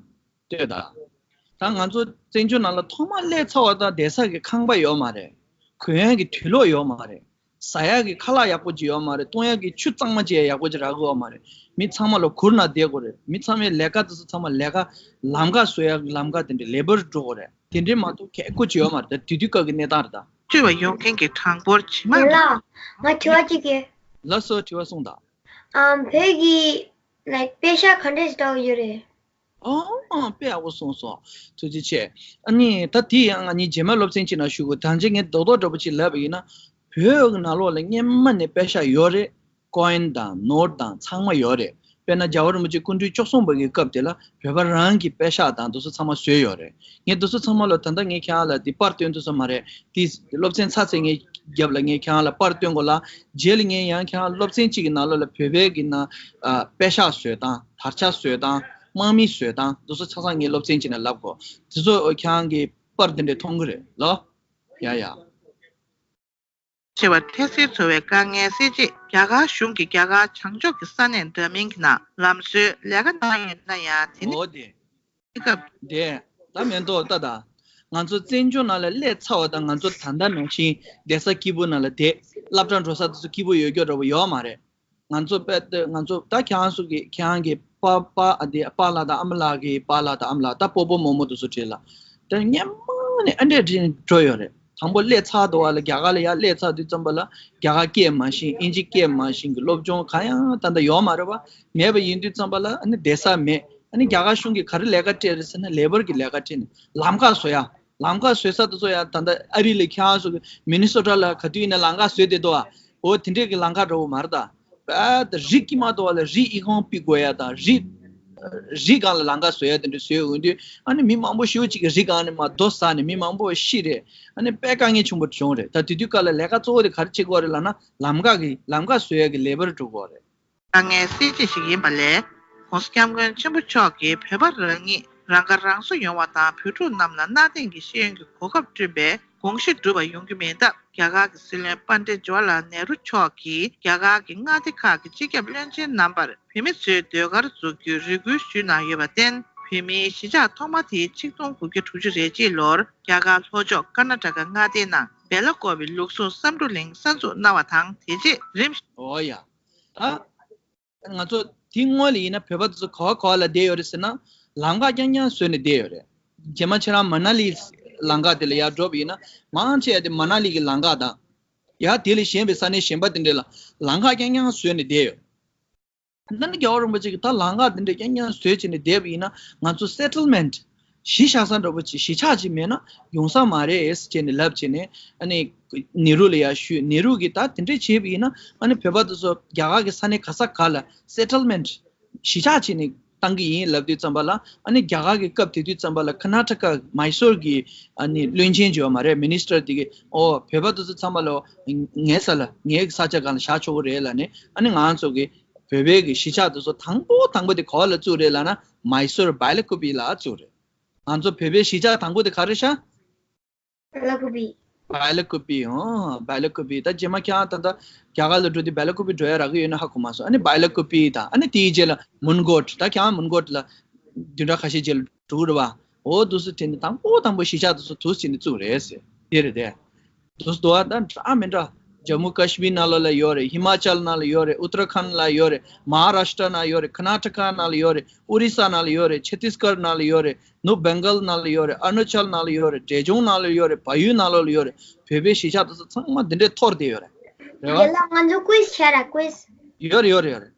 ལྟོས་དང་། ད་ང་ཚོ་བཙན་བྱོལ་ནང་ལ་ཐོག་མ་སླེབས་ཚར་བ་དང་བསྡད་ས་གི་ཁང་པ་ཡོད་མ་རེད། གོན་ཡག་གི་དུག་ལོག་ཡོད་མ་རེད། ཟ་ཡག་གི་ཁ་ལག་ཡག་པོ་ཅིག་ཡོད་མ་རེད། བཏུང་ཡག་གི་ཆུ་གཙང་མ་ཅིག་ཡག་པོ་ཅིག་རག་གི་ཡོད་མ་རེད། མི་ཚང་མ་ལ་གུར་ནང་བསྡད་དགོས་རེད། མི་ཚང་མའི་ལས་ཀ་དེ་ཚོ་ཚང་མ་ལས་ཀ་ལམ་ཁ་བཟོ་ཡག་ལམ་ཁ་དེ་འདྲའི་ལེ་བར་འགྲོ་དགོས་རེད། དེ་འདྲའི་མ་གཏོགས་གལ་ཁོ་ཅིག་ཡོད་མ་རེད། ད་དུས་དུས་སྐབས་ཀྱི་གནས་སྟངས་རེད་ད། སྤྲོད་པ་ཡོང་མཁན་གྱི་གྲངས་འབོར་ཇི་མ། ཡ་ལ། ང་དྲི་བ་གཅིག་ཡོད། ལགས་སོ། དྲི་བ་གསུངས་དང་། ཨམ། བོད་ཀྱི་ལའིཀ་པེ་ཤག་ག་འདྲས་ཞིག་འདྲ་བོ་ཡོད་རེད། ཨང་། དཔེ་ཡག་པོ་གསུངས་སོང་། ཐུགས་རྗེ་ཆེ། ཨ་ནི་ད་དེ་ཡང་ང་གཉིས་རྗེས་མའི་སློབ་ཚན་གཅིག་ནང་ཞུ་དགོས། ད་ཅི་ངས་རྡོག་རྡོག་འདྲ་པོ་ཅིག་ལབ་པ་ཡིན་ན། བོད་ཀྱི་ནང་ལོགས་ལ་སྔན་མ་ནས་པེ་ཤག་ཡོད་རེད། ཀོ་ཡིན་དང་ནོར་དང་ཚང་མ་ཡོད་རེད། དཔེར་ན་རྒྱལ་བ་རིན་པོ་ཆེ་སྐུ་ཕྲེང་བཅུ་གསུམ་པ་གི་སྐབས་དེ་ལ་བོད་པ་རང་གི་པེ་ཤག་དང་དེ་ཚོ་ཚང་མ་བཟོས་ཡོད་རེད། ངས་དེ་ཚོ་ཚང་མ་ལ་ད་ལྟ་ངས་ཁྱེད་རང་ལ་དེ་པར་སྟོན་དུས་ཙམ་མ་རེད། དེ་སློབ་ཚན་ཚར་ཚེ་ངས་ རྒྱབ་ལ་ངས་ཁྱེད་རང་ལ་པར་སྟོན་དགོས་ལ། རྗེས་ལ་ངས་ཡང་ཁྱེད་རང་སློབ་ཚན་གཅིག་གི་ནང་ལོགས་ལ་བོད་པའི་གི་ནང་ཨ་པད་ཤག་བཟོས་སྟངས། དར་ཆ་བཟོས་སྟངས། དམག་མི་བཟོས་སྟངས། འདི་ཚོ་ཆ་ཚང་ངས་སློབ་ཚན་གཅིག་ནང་བསླབ་དགོས། དེ་ཚོ་ཁྱེད་རང་གི་པར་འདི་འདྲས་མཐོང་གི་རེད་ལོ། ཡ་ཡ། ཆེ་བ་འཕྲལ་སེལ་འཚོ་བའི་དཀའ་ངལ་སེལ་ཆེད་རྒྱ་གར་གཞུང་གིས་རྒྱ་གར་བྱང་ཕྱོགས་ཀྱི་ས་གནས་འདྲ་མིན་གྱི་ནང་ལམ་བཟོའི་ལས་ཀ་གནང་ཡོད་ན་ཡང་དེ་ནི་འོ་དེ། སྐབས། དེ་ད་མེད་མདོག་ལྟ་ད། ང་ཚོ་བཙན་བྱོལ་ནང་ལ་སླེབས་ཚར་བ་དང་ང་ཚོ་ད་ལྟ་ནང་བཞིན་བསྡད་ས་སྐྱིད་པོ་ནང་ལ་བསྡད། སློབ་གྲྭ་འགྲོ་ས་དེ་ཚོ་སྐྱིད་པོ་ཡོད་རྒྱུ་འདྲ་བོ་ཡོད་མ་རེད། ང་ཚོ་དཔེ་ང་ཚོ་ད་ཁྱེད་རང་ཚོ་གི་ཁྱེད་རང་གི་པ་པ་ཨ་དེ་པཱ་ལགས་དང་ཨ་མ་ལགས་ཀྱི་པཱ་ལགས་དང་ཨ་མ་ལགས་ད་སྤོ་བོ་རྨོ་མོ་དེ་ཚོ་གྲས་ལ། ད་སྔན་མ་ནས་ཨ་འདྲས་འདྲས་འགྲོ་ཡོད་རེད། དང་པོ་སླེབས་ཚར་དུས་ལ་རྒྱ་གར་ལ་ཡར་སླེབས་ཚར་དུས་ཙམ་པ་ལ་རྒྱ་གར་སྐད་མ་ཤེས། ཨིན་ཇི་སྐད་མ་ཤེས་ཀྱི་སློབ་སྦྱོང་གང་ཡང་ད་ལྟ་ཡོད་མ་རེད་པ། མེད་པ་ཡིན་དུས་ཙམ་པ་ལ་ཨ་ནི་བསྡད་ས་མེད། ཨ་ནི་རྒྱ་གར་གཞུང་གིས་ག་རེ་ལས་ཀ་སྤྲད་རེད་ཟེར་ན་ལེ་བར་གྱི་ལས་ཀ་སྤྲད་ནས་ལམ་ཁ་བཟོ་ཡ། ལམ་ཁ་བཟོ་ས་དེ་ཚོ་ཡང་ད་ལྟ་ཨ་རི་ལ་ཁྱེད་རང་ཚོ་གི་མི་ནི་སོ་ཊ་ལ་ག་དུས་ཡིན་ན་ལམ་ཁ་བཟོས་བསྡད་འདུག་ཨ། འོ་དེ་འདྲས་ཀྱི་ལམ་ཁ་འདྲ་བོ་མ་རེད་ད། ད་རི་དཀྱིལ་མ་གཏོགས་ལ་རི་ཨི་ཁུང་ཕུད་དགོས་ཡ་དང་རི། རི་སྒང་ལ་ལམ་ཁ་བཟོ་ཡ་དེ་འདྲ་བཟོས་འོང་དུས་ཨ་ནི་མི་མང་པོ་ཞེ་པོ་ཅིག་གིས་རི་སྒང་ནས་མར་རྡོ་ཟགས་ནས་མི་མང་པོ་ཤི་རེད། ཨ་ནི་དཔེ་དཀའ་ངལ་ཆེན་པོ་བྱུང་རེད། ད་དེ་དུས་སྐབས་ལ་ལས་ཀ་གཙོ་བོ་དེ་ག་རེ་བྱེད་དགོས་རེད་ལབ་ན་ལམ་ཁ་གི་ལམ་ཁ་བཟོ་ཡ་གི་ལེ་བར་འགྲོ་དགོས་རེད། དཀའ་ངལ་སེལ་ཆེད་ཞིག་ཡིན་པ་ལས། ༸གོང་ས་༸སྐྱབས་མགོན་ཆེན་པོ་མཆོག་གིས་བོད་པ་རང་ཉིད་རང་ཁ་རང་གསོ་ཡོང་བ་དང་བོད་ཕྲུག་རྣམས་ལ་གནའ་དེང་གི་ཤེས་ཡོན་གྱི་གོ་སྐབས་བསྐྲུན་པའི་དགོངས་གཞི་འགྲུབ་པ་ཡོང་རྒྱུ་མིན་སྟབས། རྒྱ་གར་གྱི་སྲིད་བློན་པཎྜི་ཏ་ཇ་ཝར་ལཱལ་ནེ་རུ་མཆོག་གིས་རྒྱ་གར་གྱི་མངའ་སྡེ་ཁག་གི་སྤྱི་ཁྱབ་བློན་ཆེན་རྣམ་པར་བོད་མི་ཚོའི་ཟློས་གར་འཛུགས་རྒྱུའི་རེ་སྐུལ་ཞུས་གནང་ཡོད་པར་བརྟེན། བོད་མིའི་གཞིས་ཆགས་ཐོག་མ་དེ་ཆིག་སྟོང་དགུ་བརྒྱ་དྲུག་ཅུ་རེ་གཅིག་ལོར་རྒྱ་གར་ལྷོ་ཕྱོགས་ཀར་ནཱ་ཊ་ཀ་མངའ་སྡེའི་ནང་སྦེ་ལ་ཀོབ་པའི་ལུགས་ཟུང་བསམ་འགྲུབ་གླིང་གསར་འཛུགས་གནང་བ་དང་། དེ་རྗེས་རིམ། འོ་ཡ། ད། ང་ཚོ་དེ་སྔོན་ལ་ཡིན་ན་བོད་པ་དེ་ཚོ་ག་བ་ག་བ་ལ་བསྡད་ཡོད་རེད་ཟེར་ན། ལམ་ཁ་རྐྱང་རྐྱང་བཟོས་ནས་བསྡད་ཡོད་རེད། རྗེས་མ་ཁྱེད་རང་མ་ན་ལི་ལམ་ཁ་དེ་ལ་ཡར་འགྲོ་བ་ཡིན་ན་མང་ཆེ་བ་དེ་མ་ན་ལི་གི་ལམ་ཁ་དང་། ཡར་དེ་ལས་གཞན་པའི་ས་གནས་གཞན་པ་དེ་འདྲ་ལ་ལམ་ཁ་རྐྱང་རྐྱང་བཟོས་ནས་བསྡད་ཡོད། ད་ནི་རྒྱལ་བ་རིན་པོ་ཆེ་གིས་ད་ལམ་ཁ་དེ་འདྲ་རྐྱང་རྐྱང་བཟོས་བྱས་ནས་བསྡད་པ་ཡིན་ན་ང་ཚོ་སེ་ཊལ་མེན་ཊི་གཞིས་ཆགས་ས་འདྲ་པོ་ཅིག་གཞིས་ཆགས་ཅིག་མེད་ན་ཡོང་ས་མ་རེད་ཟེར་བྱས་ནས་ལབ་བྱས་ནས་ཨ་ནི་ནེ་རུ་ལ་ཡར་ཞུས། ནེ་རུ་གིས་ད་དེ་འདྲས་བྱས་པ་ཡིན་ན་ཨ་ནི་བོད་པ་དེ་ཚོ་རྒྱ་གར་གྱི་ས་གནས་ག་ས་ག་ལ་སེ་ཊལ་མེན་ཊི་གཞིས་ཆགས་བྱས་ནས་བཏང་གི་ཡིན་ལབ་དུས་ཙམ་པ་ལ། ཨ་ནི་རྒྱ་གར་གྱི་སྐབས་དེ་དུས་ཙམ་པ་ལ་ཀར་ནཱ་ཊ་ཀ་མའི་སོར་གྱི་ཨ་ནི་བློན་ཆེན་ཅིག་ཡོད་མ་རེད། མི་ནི་སི་ཊར་དེ་གིས་ཨོ་བོད་པ་དེ་ཚོ་ཚང་མ་ལ་ངའི་ས་ལ་ངའི་ས་ཆ་སྒང་ལ་བཞག་ཆོག་གི་རེད་ལབ་ནས། ཨ་ནི་ང་ཚོ་གི་བོད་པའི་གི་གཞིས་ཆགས་དེ་ཚོ་དང་པོ་དང་པོ་དེ་ག་བ་ལ་བཙུགས་རེད་ལབ་ན་མའི་སོར་སྦེ་ལ་ཀོབ་པི་ལ་བཙུགས་རེད། ང་ཚོ་བོད་པའི་གཞིས་ཆགས་དང་པོ་དེ་ག་རེ་ཤག་སྦེ་ལ་ཀོབ་པི། སྦེ་ལ་ཀོབ་པི། ཨོ་སྦེ་ལ་ཀོབ་པི། ད་རྗེས་མ་ཁྱེད་རང་ད་ལྟ་རྒྱ་གར་ལ་འགྲོ་དུས་སྦེ་ལ་ཀོབ་པི་འགྲོ་ཡ་རག་གི་ཡོད་ན་ཧ་གོ་མ་སོང་། ཨ་ནི་སྦེ་ལ་ཀོབ་པི་དང་ཨ་ནི་དེའི་རྗེས་ལ་མུན་གོཊ། ད་ཁྱེད་རང་མུན་གོཊ་ལ་བདུན་ཕྲག་ཁ་ཤས་རྗེས་ལ་འགྲོ་གི་རེད་པ། འོ་དུས་སུ་དེ་ནི་དང་པོ་དང་པོ་གཞིས་ཆགས་དེ་ཚོ་དུས་ཚོད་ནི་བཙུགས་རེད་ཟེར། དེ་རེད་དེ། དུས་སུ་དུ་བ་ད་འདྲ་མི་འདྲ། ཇམ་མུ་ཀ་ཤི་མིར་ནང་ལོགས་ལ་ཡོད་རེད། ཧི་མ་ཅལ་ནང་ལ་ཡོད་རེད། ཨུ་ཏར་ཁཱན་ལ་ཡོད་རེད། མ་ཧཱ་རཱ་ཤི་ཏྲ་ནང་ལ་ཡོད་རེད། ཀར་ནཱ་ཊ་ཀ་ནང་ལ་ཡོད་རེད། ཨོ་རི་ས་ནང་ལ་ཡོད་རེད། ཆ་ཏིས་གར་ནང་ལ་ཡོད་རེད། ནུབ་བེང་གལ་ནང་ལ་ཡོད་རེད། ཨ་རུ་ན་ཅལ་ནང་ལ་ཡོད་རེད། འབྲས་ལྗོངས་ནང་ལ་ཡོད་རེད། བལ་ཡུལ་ནང་ལོགས་ལ་ཡོད་རེད། བོད་པའི་གཞིས་ཆགས་དེ་ཚོ་ཚང་མ་འདི་འདྲས་འཐོར་བསྡད་ཡོད་རེད། རེད་བ། རྒན་ལགས་ང་ཚོ་ཀུའིས་བྱས་ར་ཀུའིས། ཡོད་རེད་ཡོད་རེད་ཡོད་རེད།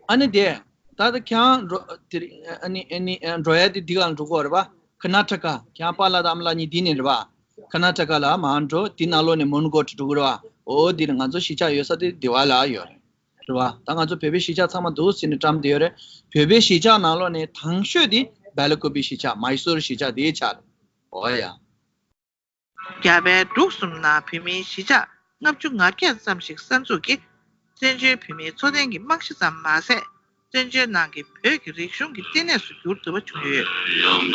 ཨ་ནི་དེ། ད་ལྟ་ཁྱེད་རང་འགྲོ་དེ་རེད། ཨ་ནི་ཨ་ནི་འགྲོ་ཡ་དེ་འདི་ག་ལ་འགྲོ་གི་ཡོད་རེད་པ། ཀར་ནཱ་ཊ་ཀ། ཁྱེད་རང་པཱ་ལགས་དང་ཨ་མ་ལགས་གཉིས་འདི་ནས་རེད་པ། ཀར་ནཱ་ཊ་ཀ་ལ་མར་འགྲོ། དེ་ནང་ལོགས་ནས་མོན་གྷོ་འགྲོ་གི་རེད་པ། འོ་དེ་རེད། ང་ཚོ་གཞིས་ཆགས་ཡོད་ས་དེ་དེ་བ་ལ་ཡོད་རེད། རེད་པ། ད་ང་ཚོ་བོད་པའི་གཞིས་ཆགས་ཚང་མ་འདུག་ཟེར་ནས་བཀྲམ་བསྡད་ཡོད་རེད། བོད་པའི་གཞིས་ཆགས་ནང་ལོགས་ནས་དང་ཤོས་དེ་སྦེ་ལ་ཀོབ་པི་གཞིས་ཆགས། མའི་སོར་གཞིས་ཆགས་དེ་ཆགས་རེད། འོ་ཡ། རྒྱ་བལ་འབྲུག་གསུམ་ནང་བོད་མིའི་གཞིས་ཆགས་ལྔ་བཅུ་ང་བརྒྱད་ཙམ་ཞིག་གསར་འཛུགས་ཀྱིས་བཙན་བྱོལ་བོད་མིའི་འཚོ་རྟེན་གྱི་རྨང་གཞི་ཙམ་མ་ཟད། བཙན་བྱོལ་ནང་གི་བོད་ཀྱི་རིག་གཞུང་གི་བསྟི་གནས་སུ་འགྱུར་ཐུབ་པ་བྱུང་ཡོད།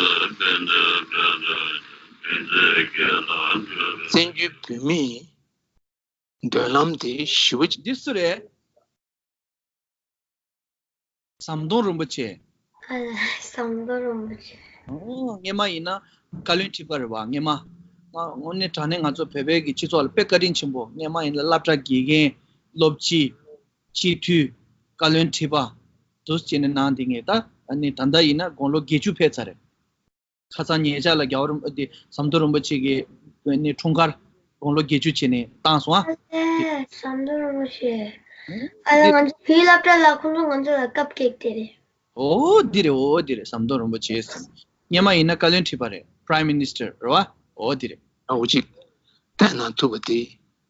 བཙན་བྱོལ་བོད་མིའི་མདུན་ལམ་དེ་ཞི་བ་ཅིག་འདི་སུ་རེད། ཟམ་གདོང་རིན་པོ་ཆེ། ཨ་ལ། ཟམ་གདོང་རིན་པོ་ཆེ། ཨོ། སྔོན་མ་ཡིན་ན་བཀའ་བློན་ཁྲི་པ་རེད་པ། སྔོན་མ། ང་དངོས་གནས་དྲང་གནས་ང་ཚོ་བོད་པའི་གི་སྤྱི་ཚོགས་ལ་དཔེ་བཀའ་དྲིན་ཆེན་པོ། སྔོན་མ་ཡིན་ན་སློབ་གྲྭ་དགེ་རྒན། སློབ་སྤྱི། སྤྱི་འཐུས། བཀའ་བློན་ཁྲི་པ། འདུག་སེ་བྱས་ནས་གནང་བསྡད་མཁན། ད་ཨ་ནི་ད་ལྟ་ཡིན་ན་དགུང་ལོ་བརྒྱད་ཅུ་ཕེབས་ཚར་རེད། ཁ་སང་ཉེ་ཆར་ལ་རྒྱལ་བ་རིན་པོ་ཆེ། ཟམ་གདོང་རིན་པོ་ཆེ་གི་ནི་འཁྲུངས་སྐར་དགུང་ལོ་བརྒྱད་ཅུ་བྱས་ནས་བཏང་སོང་ཨ། ཨ་ལས། ཟམ་གདོང་རིན་པོ་ཆེ། ཨ་ལས། ང་ཚོ་བོད་སློབ་གྲྭ་ལ་ཁོང་ཚོ་ང་ཚོ་ལ་ཀབ་ཀེག་དེ་རེད། འོ་འདི་རེད། འོ་འདི་རེད། ཟམ་གདོང་རིན་པོ་ཆེ་ཟེར། སྔོན་མ་ཡིན་ན་བཀའ་བློན་ཁྲི་པ་རེད། Prime Minister རེད་བ། འོ་འདི་རེད། འོ་ཅིག་བལྟས་གནང་ཐུབ་པ་དེ།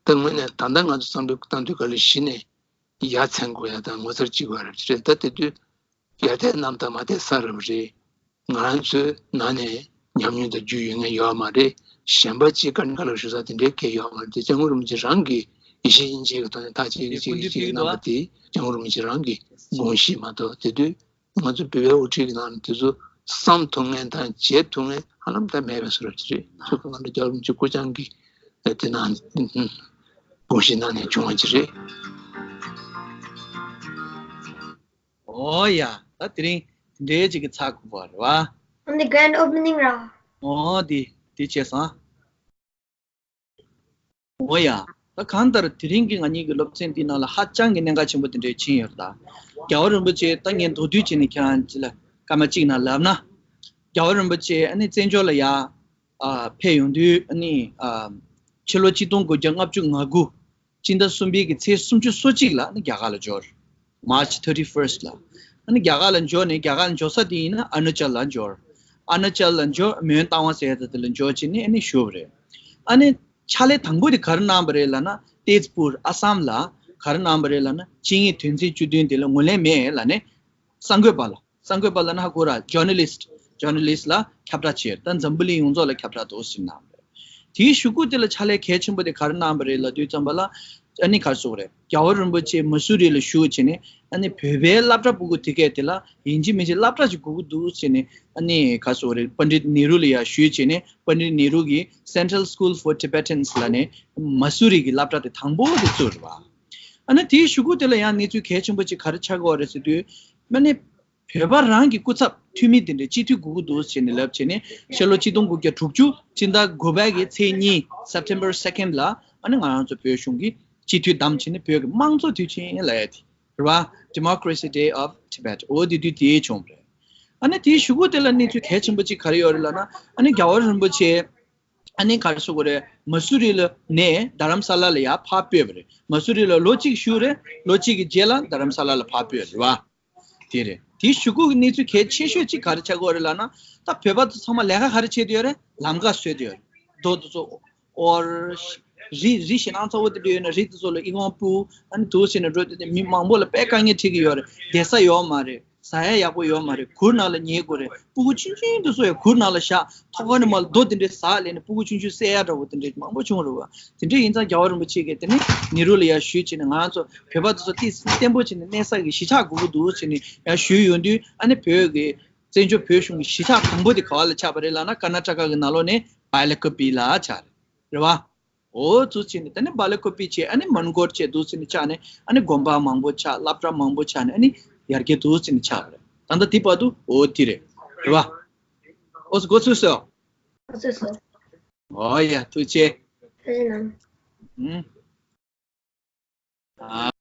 ད་དངོས་གནས་ད་ལྟ་ང་ཚོ་བསམ་བློ་བཏང་དུས་ག་ལ་གཞི་ནས་ཡ་མཚན་དགོས་ཡ་དང་ངོ་མཚར་ཅིག་ཡོད་རེད། ད་དེ་དུས་ཡར་བལྟས་གནམ་ཐང་མར་བལྟས་ས་རེད་པ་རེད། ང་རང་ཚོའི་ནང་ནས་ཉམས་མྱོང་དང་རྒྱུས་ཡོད་མཁན་ཡོད་མ་རེད། གཞན་པ་ཅིག་ཀ་ནི་ཀ་ལ་ཞུ་ས་དེ་འདྲའི་སྐད་ཡོད་མ་རེད། དེ་སྐྱབས་མགོན་རིན་པོ་ཆེ་རང་གི་ཡེ་ཤེས་དབྱིངས་ཅན་གྱི་ཐོག་ནས་ཐག་བཅད་ཀྱི་ཅིག་ཅིག་གནང་བ་དེ་སྐྱབས་མགོན་རིན་པོ་ཆེ་རང་གི་དགོངས་གཞི་མ་གཏོགས། དེ་དུས་ང་ཚོ་བོད་པའི་དབུ་ཁྲིད་ཀྱི་ནང་ནས་དེ་ཚོ་བསམ་ཐུབ་མཁན་དང་བྱེད་ཐུབ་མཁན་ཧ་ལམ་ད་མེད་པའི་བཟོ་འདྲ་ཅིག་རེད། ཁྱོད་ཀྱི་ང་ཚོ་རྒྱལ་བ་རིན་པོ་ཆེ་སྐུ་བཅར་གྱི་དེ་ནང་དགོངས་གཞི་ནང་ནས་བྱུང་བ་ཅིག་རེད། ཨོ་ཡ། ད་དེ་རིང་དེ་འདྲའི་ཅིག་གི་ཚར་དགོས་པ་རེད་བ། On the grand opening ར། ཨོ་དེ་དེ་བྱས་སོང་། ཨོ་ཡ། ད་གང་ལྟར་དེ་རིང་གི་ང་གཉིས་ཀྱི་སློབ་ཚན་འདི་ནང་ལ་ཧ་ཅང་གི་གནད་འགག་ཆེན་པོ་དེ་འདྲའི་ཕྱིན་ཡོད་རེད་ད། རྒྱལ་བ་རིན་པོ་ཆེ་ད་ངས་མདོར་བསྡུས་བྱས་ནས་ཁྱེད་རང་ཅི་ལ་སྐར་མ་གཅིག་ནང་ལབ་ན། རྒྱལ་བ་རིན་པོ་ཆེ་ཨ་ནི་བཙན་བྱོལ་ལ་ཡ། ཨ། ཕེབས་ཡོང་དུས་ཨ་ནི། ཨ། ཕྱི་ལོ་གཅིག་སྟོང་དགུ་བརྒྱ་ལྔ་བཅུ་ང་དགུ། སྤྱི་ཟླ་གསུམ་པའི་གི་ཚེས་སུམ་ཅུ་སོ་གཅིག་ལ་ཨ་ནི་རྒྱ་གར་ལ་འབྱོར། March thirty first ལ། ཨ་ནི་རྒྱ་གར་ལ་འབྱོར་ནས་རྒྱ་གར་ལ་འབྱོར་ས་དེ་ཡིན་ན་ཨ་རུ་ན་ཅལ་ལ་འབྱོར། ཨ་རུ་ན་ཅལ་ལ་འབྱོར། མོན་རྟ་དབང་ཟེར་ཡ་དེ་ལ་འབྱོར་བྱས་ནས་ཨ་ནི་བཞུགས་པ་རེད། ཨ་ནི་ཕྱག་ལས་དང་པོ་དེ་ག་རེ་གནང་བ་རེད་ལབ་ན། ཏེ་ཛ་པུར་ཨ་སམ་ལ་ག་རེ་གནང་བ་རེད་ལབ་ན། ཆིངས་ཡིག་དོན་ཚན་བཅུ་བདུན་དེ་ལ་ངོས་ལེན་མེད་ལབ་ནས། གསར་འགོད་པ་ལ། གསར་འགོད་པ་ལ་ན་ཧ་གོ་ར། ཇོར་ནལ་ལིསི་ཊི། ཇོར་ནལ་ལིསི་ཊི་ལ་ཁྱབ་བསྒྲགས་བྱས། ད་འཛམ་བུ་གླིང་ཡོངས་རྫོགས་ལ་ཁྱབ་བསྒྲགས་འདུག་ཟེར་གནང་བ་རེད། དེའི་གཞུག་གུ་དེ་ལ་ཕྱག་ལས་གལ་ཆེན་པོ་དེ་ག་རེ་གནང་བ་རེད་ལབ་དུས་ཙམ་པ་ལ། ཨ་ནི་ག་རེ་ཟེར་དགོས་རེད། རྒྱལ་བ་རིན་པོ་ཆེ་མ་སུ་རི་ལ་བཞུགས་བྱས་ནས་ཨ་ནི་བོད་པའི་སློབ་གྲྭ་སྤུ་གུ་དེ་གས་དེ་ལ་ཡིན་གཅིག་མིན་གཅིག་སློབ་གྲྭ་ཞིག་དགོས་ཀྱི་འདུག་ཟེར་ནས། ཨ་ནི་ག་རེ་ཟེར་དགོས་རེད། པཎ་ཌིཏ་ནེ་རུ་ལ་ཡ་ཞུས་བྱས་ནས། པཎ་ཌིཏ་ནེ་རུ་གི་Central School for Tibetans ལབ་ནས་མ་སུ་རི་གི་སློབ་གྲྭ་དེ་དང་པོ་དེ་བཙུགས་རེད་བ། ཨ་ནི་དེའི་གཞུག་གུ་དེ་ལ་ཡང་གནས་ཚུལ་གལ་ཆེན་པོ་ཅིག་ག་རེ་ཆགས་ཀྱི་ཡོད་རེད་ཟེར་དུས། ཨ་ནི་བོད་པ་རང་གི་སྐུ་ཚབ་འཐུས་མི་དེ་འདྲའི་སྤྱི་འཐུས་དགོས་ཀྱི་འདུག་ཟེར་ནས་ལབ་བྱས་ནས། ཕྱི་ལོ་གཅིག་སྟོང་དགུ་བརྒྱ་དྲུག་ཅུ་སྤྱི་ཟླ་དགུ་པའི་གི་ཚེས་གཉིས། September second ལ་ཨ་ནི་ང་རང་ཚོ་བོད་གཞུང་གིས་སྤྱི་འཐུས་བདམས་བྱས་ནས་བོད་ཀྱི་དམངས་གཙོ་དུས་ཆེན་ལབ་ཡ་དེ་རེད་བ། Democracy Day of Tibet འོ་དེ་དུས་དེ་བྱུང་བ་རེད། ཨ་ནི་དེའི་གཞུག་གུ་དེ་ལ་གནས་ཚུལ་གལ་ཆེན་པོ་ཅིག་ག་རེ་ཡོད་རེད་ལབ་ན། ཨ་ནི་རྒྱལ་བ་རིན་པོ་ཆེ་ཨ་ནི་ག་རེ་ཟེར་དགོས་རེད། མ་སུ་རི་ལ་ནས་རྡ་རམ་ས་ལ་ལ་ཡར་ཕར་སྤོས་པ་རེད། མ་སུ་རི་ལ་ལོ་གཅིག་བཞུགས་རེད། ལོ་གཅིག་གི་རྗེས་ལ་རྡ་རམ་ས་ལ་ལ་ཕར་སྤོས་རེད་བ། དེ་རེད། དེའི་གཞུག་གུ་གི་གནས་ཚུལ་གལ་ཆེ་ཤོས་གཅིག་ག་རེ་ཆགས་ཀྱི་ཡོད་རེད་ལབ་ན། ད་བོད་པ་ཚོ་ཚང་མ་ལས་ཀ་ག་རེ་བྱེད་དུ་ཡོད་རེད། ལམ་ཁ་བཟོས་དུ་ཡོད་རེད། རྡོ་དེ་ཚོ། ཨོ། རི་རི་ཞེད་སྣང་ཚ་བོ་དེ་འདྲ་ཡོད་ན་རི་དེ་ཚོ་ལ་ཨི་ཁུང་སྤུ། ཨ་ནི་འདུག་ཟེར་ནས་འགྲོ་དུས་དེ་མི་མང་པོ་ལ་དཔེ་དཀའ་ངལ་འཕྲད་ཀྱི་ཡོད་རེད། བསྡད་ས་ཡོད་མ་རེད། ཟ་ཡ་ཡག་པོ་ཡོད་མ་རེད། གུར་ནང་ལ་ཉལ་དགོས་རེད། སྤུ་གུ་ཆུང་ཆུང་དེ་ཚོ་ཡང་གུར་ནང་ལ་བཞག་ཐོག་ཁ་ནས་མར་རྡོ་དེ་འདྲ་ཟག་ལས་ནས་སྤུ་གུ་ཆུང་ཆུང་བསད་ཡ་འདྲ་བོ་དེ་འདྲ་མང་པོ་བྱུང་རེད་བ། དེ་འདྲ་ཡིན་ཙང་རྒྱལ་བ་རིན་པོ་ཆེ་གིས་དེ་ནས་ནེ་རུ་ལ་ཡར་ཞུས་བྱས་ནས། ང་ཚོ་བོད་པ་དེ་ཚོ་ཏིག་ཙམ་བརྟན་པོ་བྱས་ནས་གནས་ས་གི་གཞིས་ཆགས་དགོས་ཀྱི་འདུག་ཟེར་ནས་ཡར་ཞུས་ཡོང་དུས། ཨ་ནི་བོད་ཀྱི་བཙན་བྱོལ་བོད་གཞུང་གི་གཞིས་ཆགས་དང་པོ་དེ་ག་བ་ལ་ཆགས་པ་རེད་ལབ་ན། ཀར་ན་ཊ་ཀ་གི་ནང་ལོགས་ནས་བཱ་ལི་ཀོ་པི་ལ་ཆགས་རེད། རེད་བ། འོ་འདུག་བྱས་ནས་དེ་ནས་བཱ་ལི་ཀོ་པི་བྱས། ཨ་ནི་མན་གོར་བྱས། འདུག་བྱས་ནས་ཆགས་ནས། ཨ་ནི་དགོན་པ་མང་པོ་ཆགས། སློབ་གྲྭ་མང་པོ་ཆགས་ནས། ཨ་ནི་ཡར་རྒྱས་འདུག་བྱས་ནས་ཆགས་པ་རེད། ད་ལྟ་དེ་བར་དུ་འོ་དེ་རེད། རེད་བ། འོ་ཙི་འགོ་ཚུགས་སོ། འགོ་ཚུགས་སོ། འོ་ཡ། ཐུགས་རྗེ་ཆེ། ཐུགས་རྗེ་གནང་། ཨུམ། ཨ།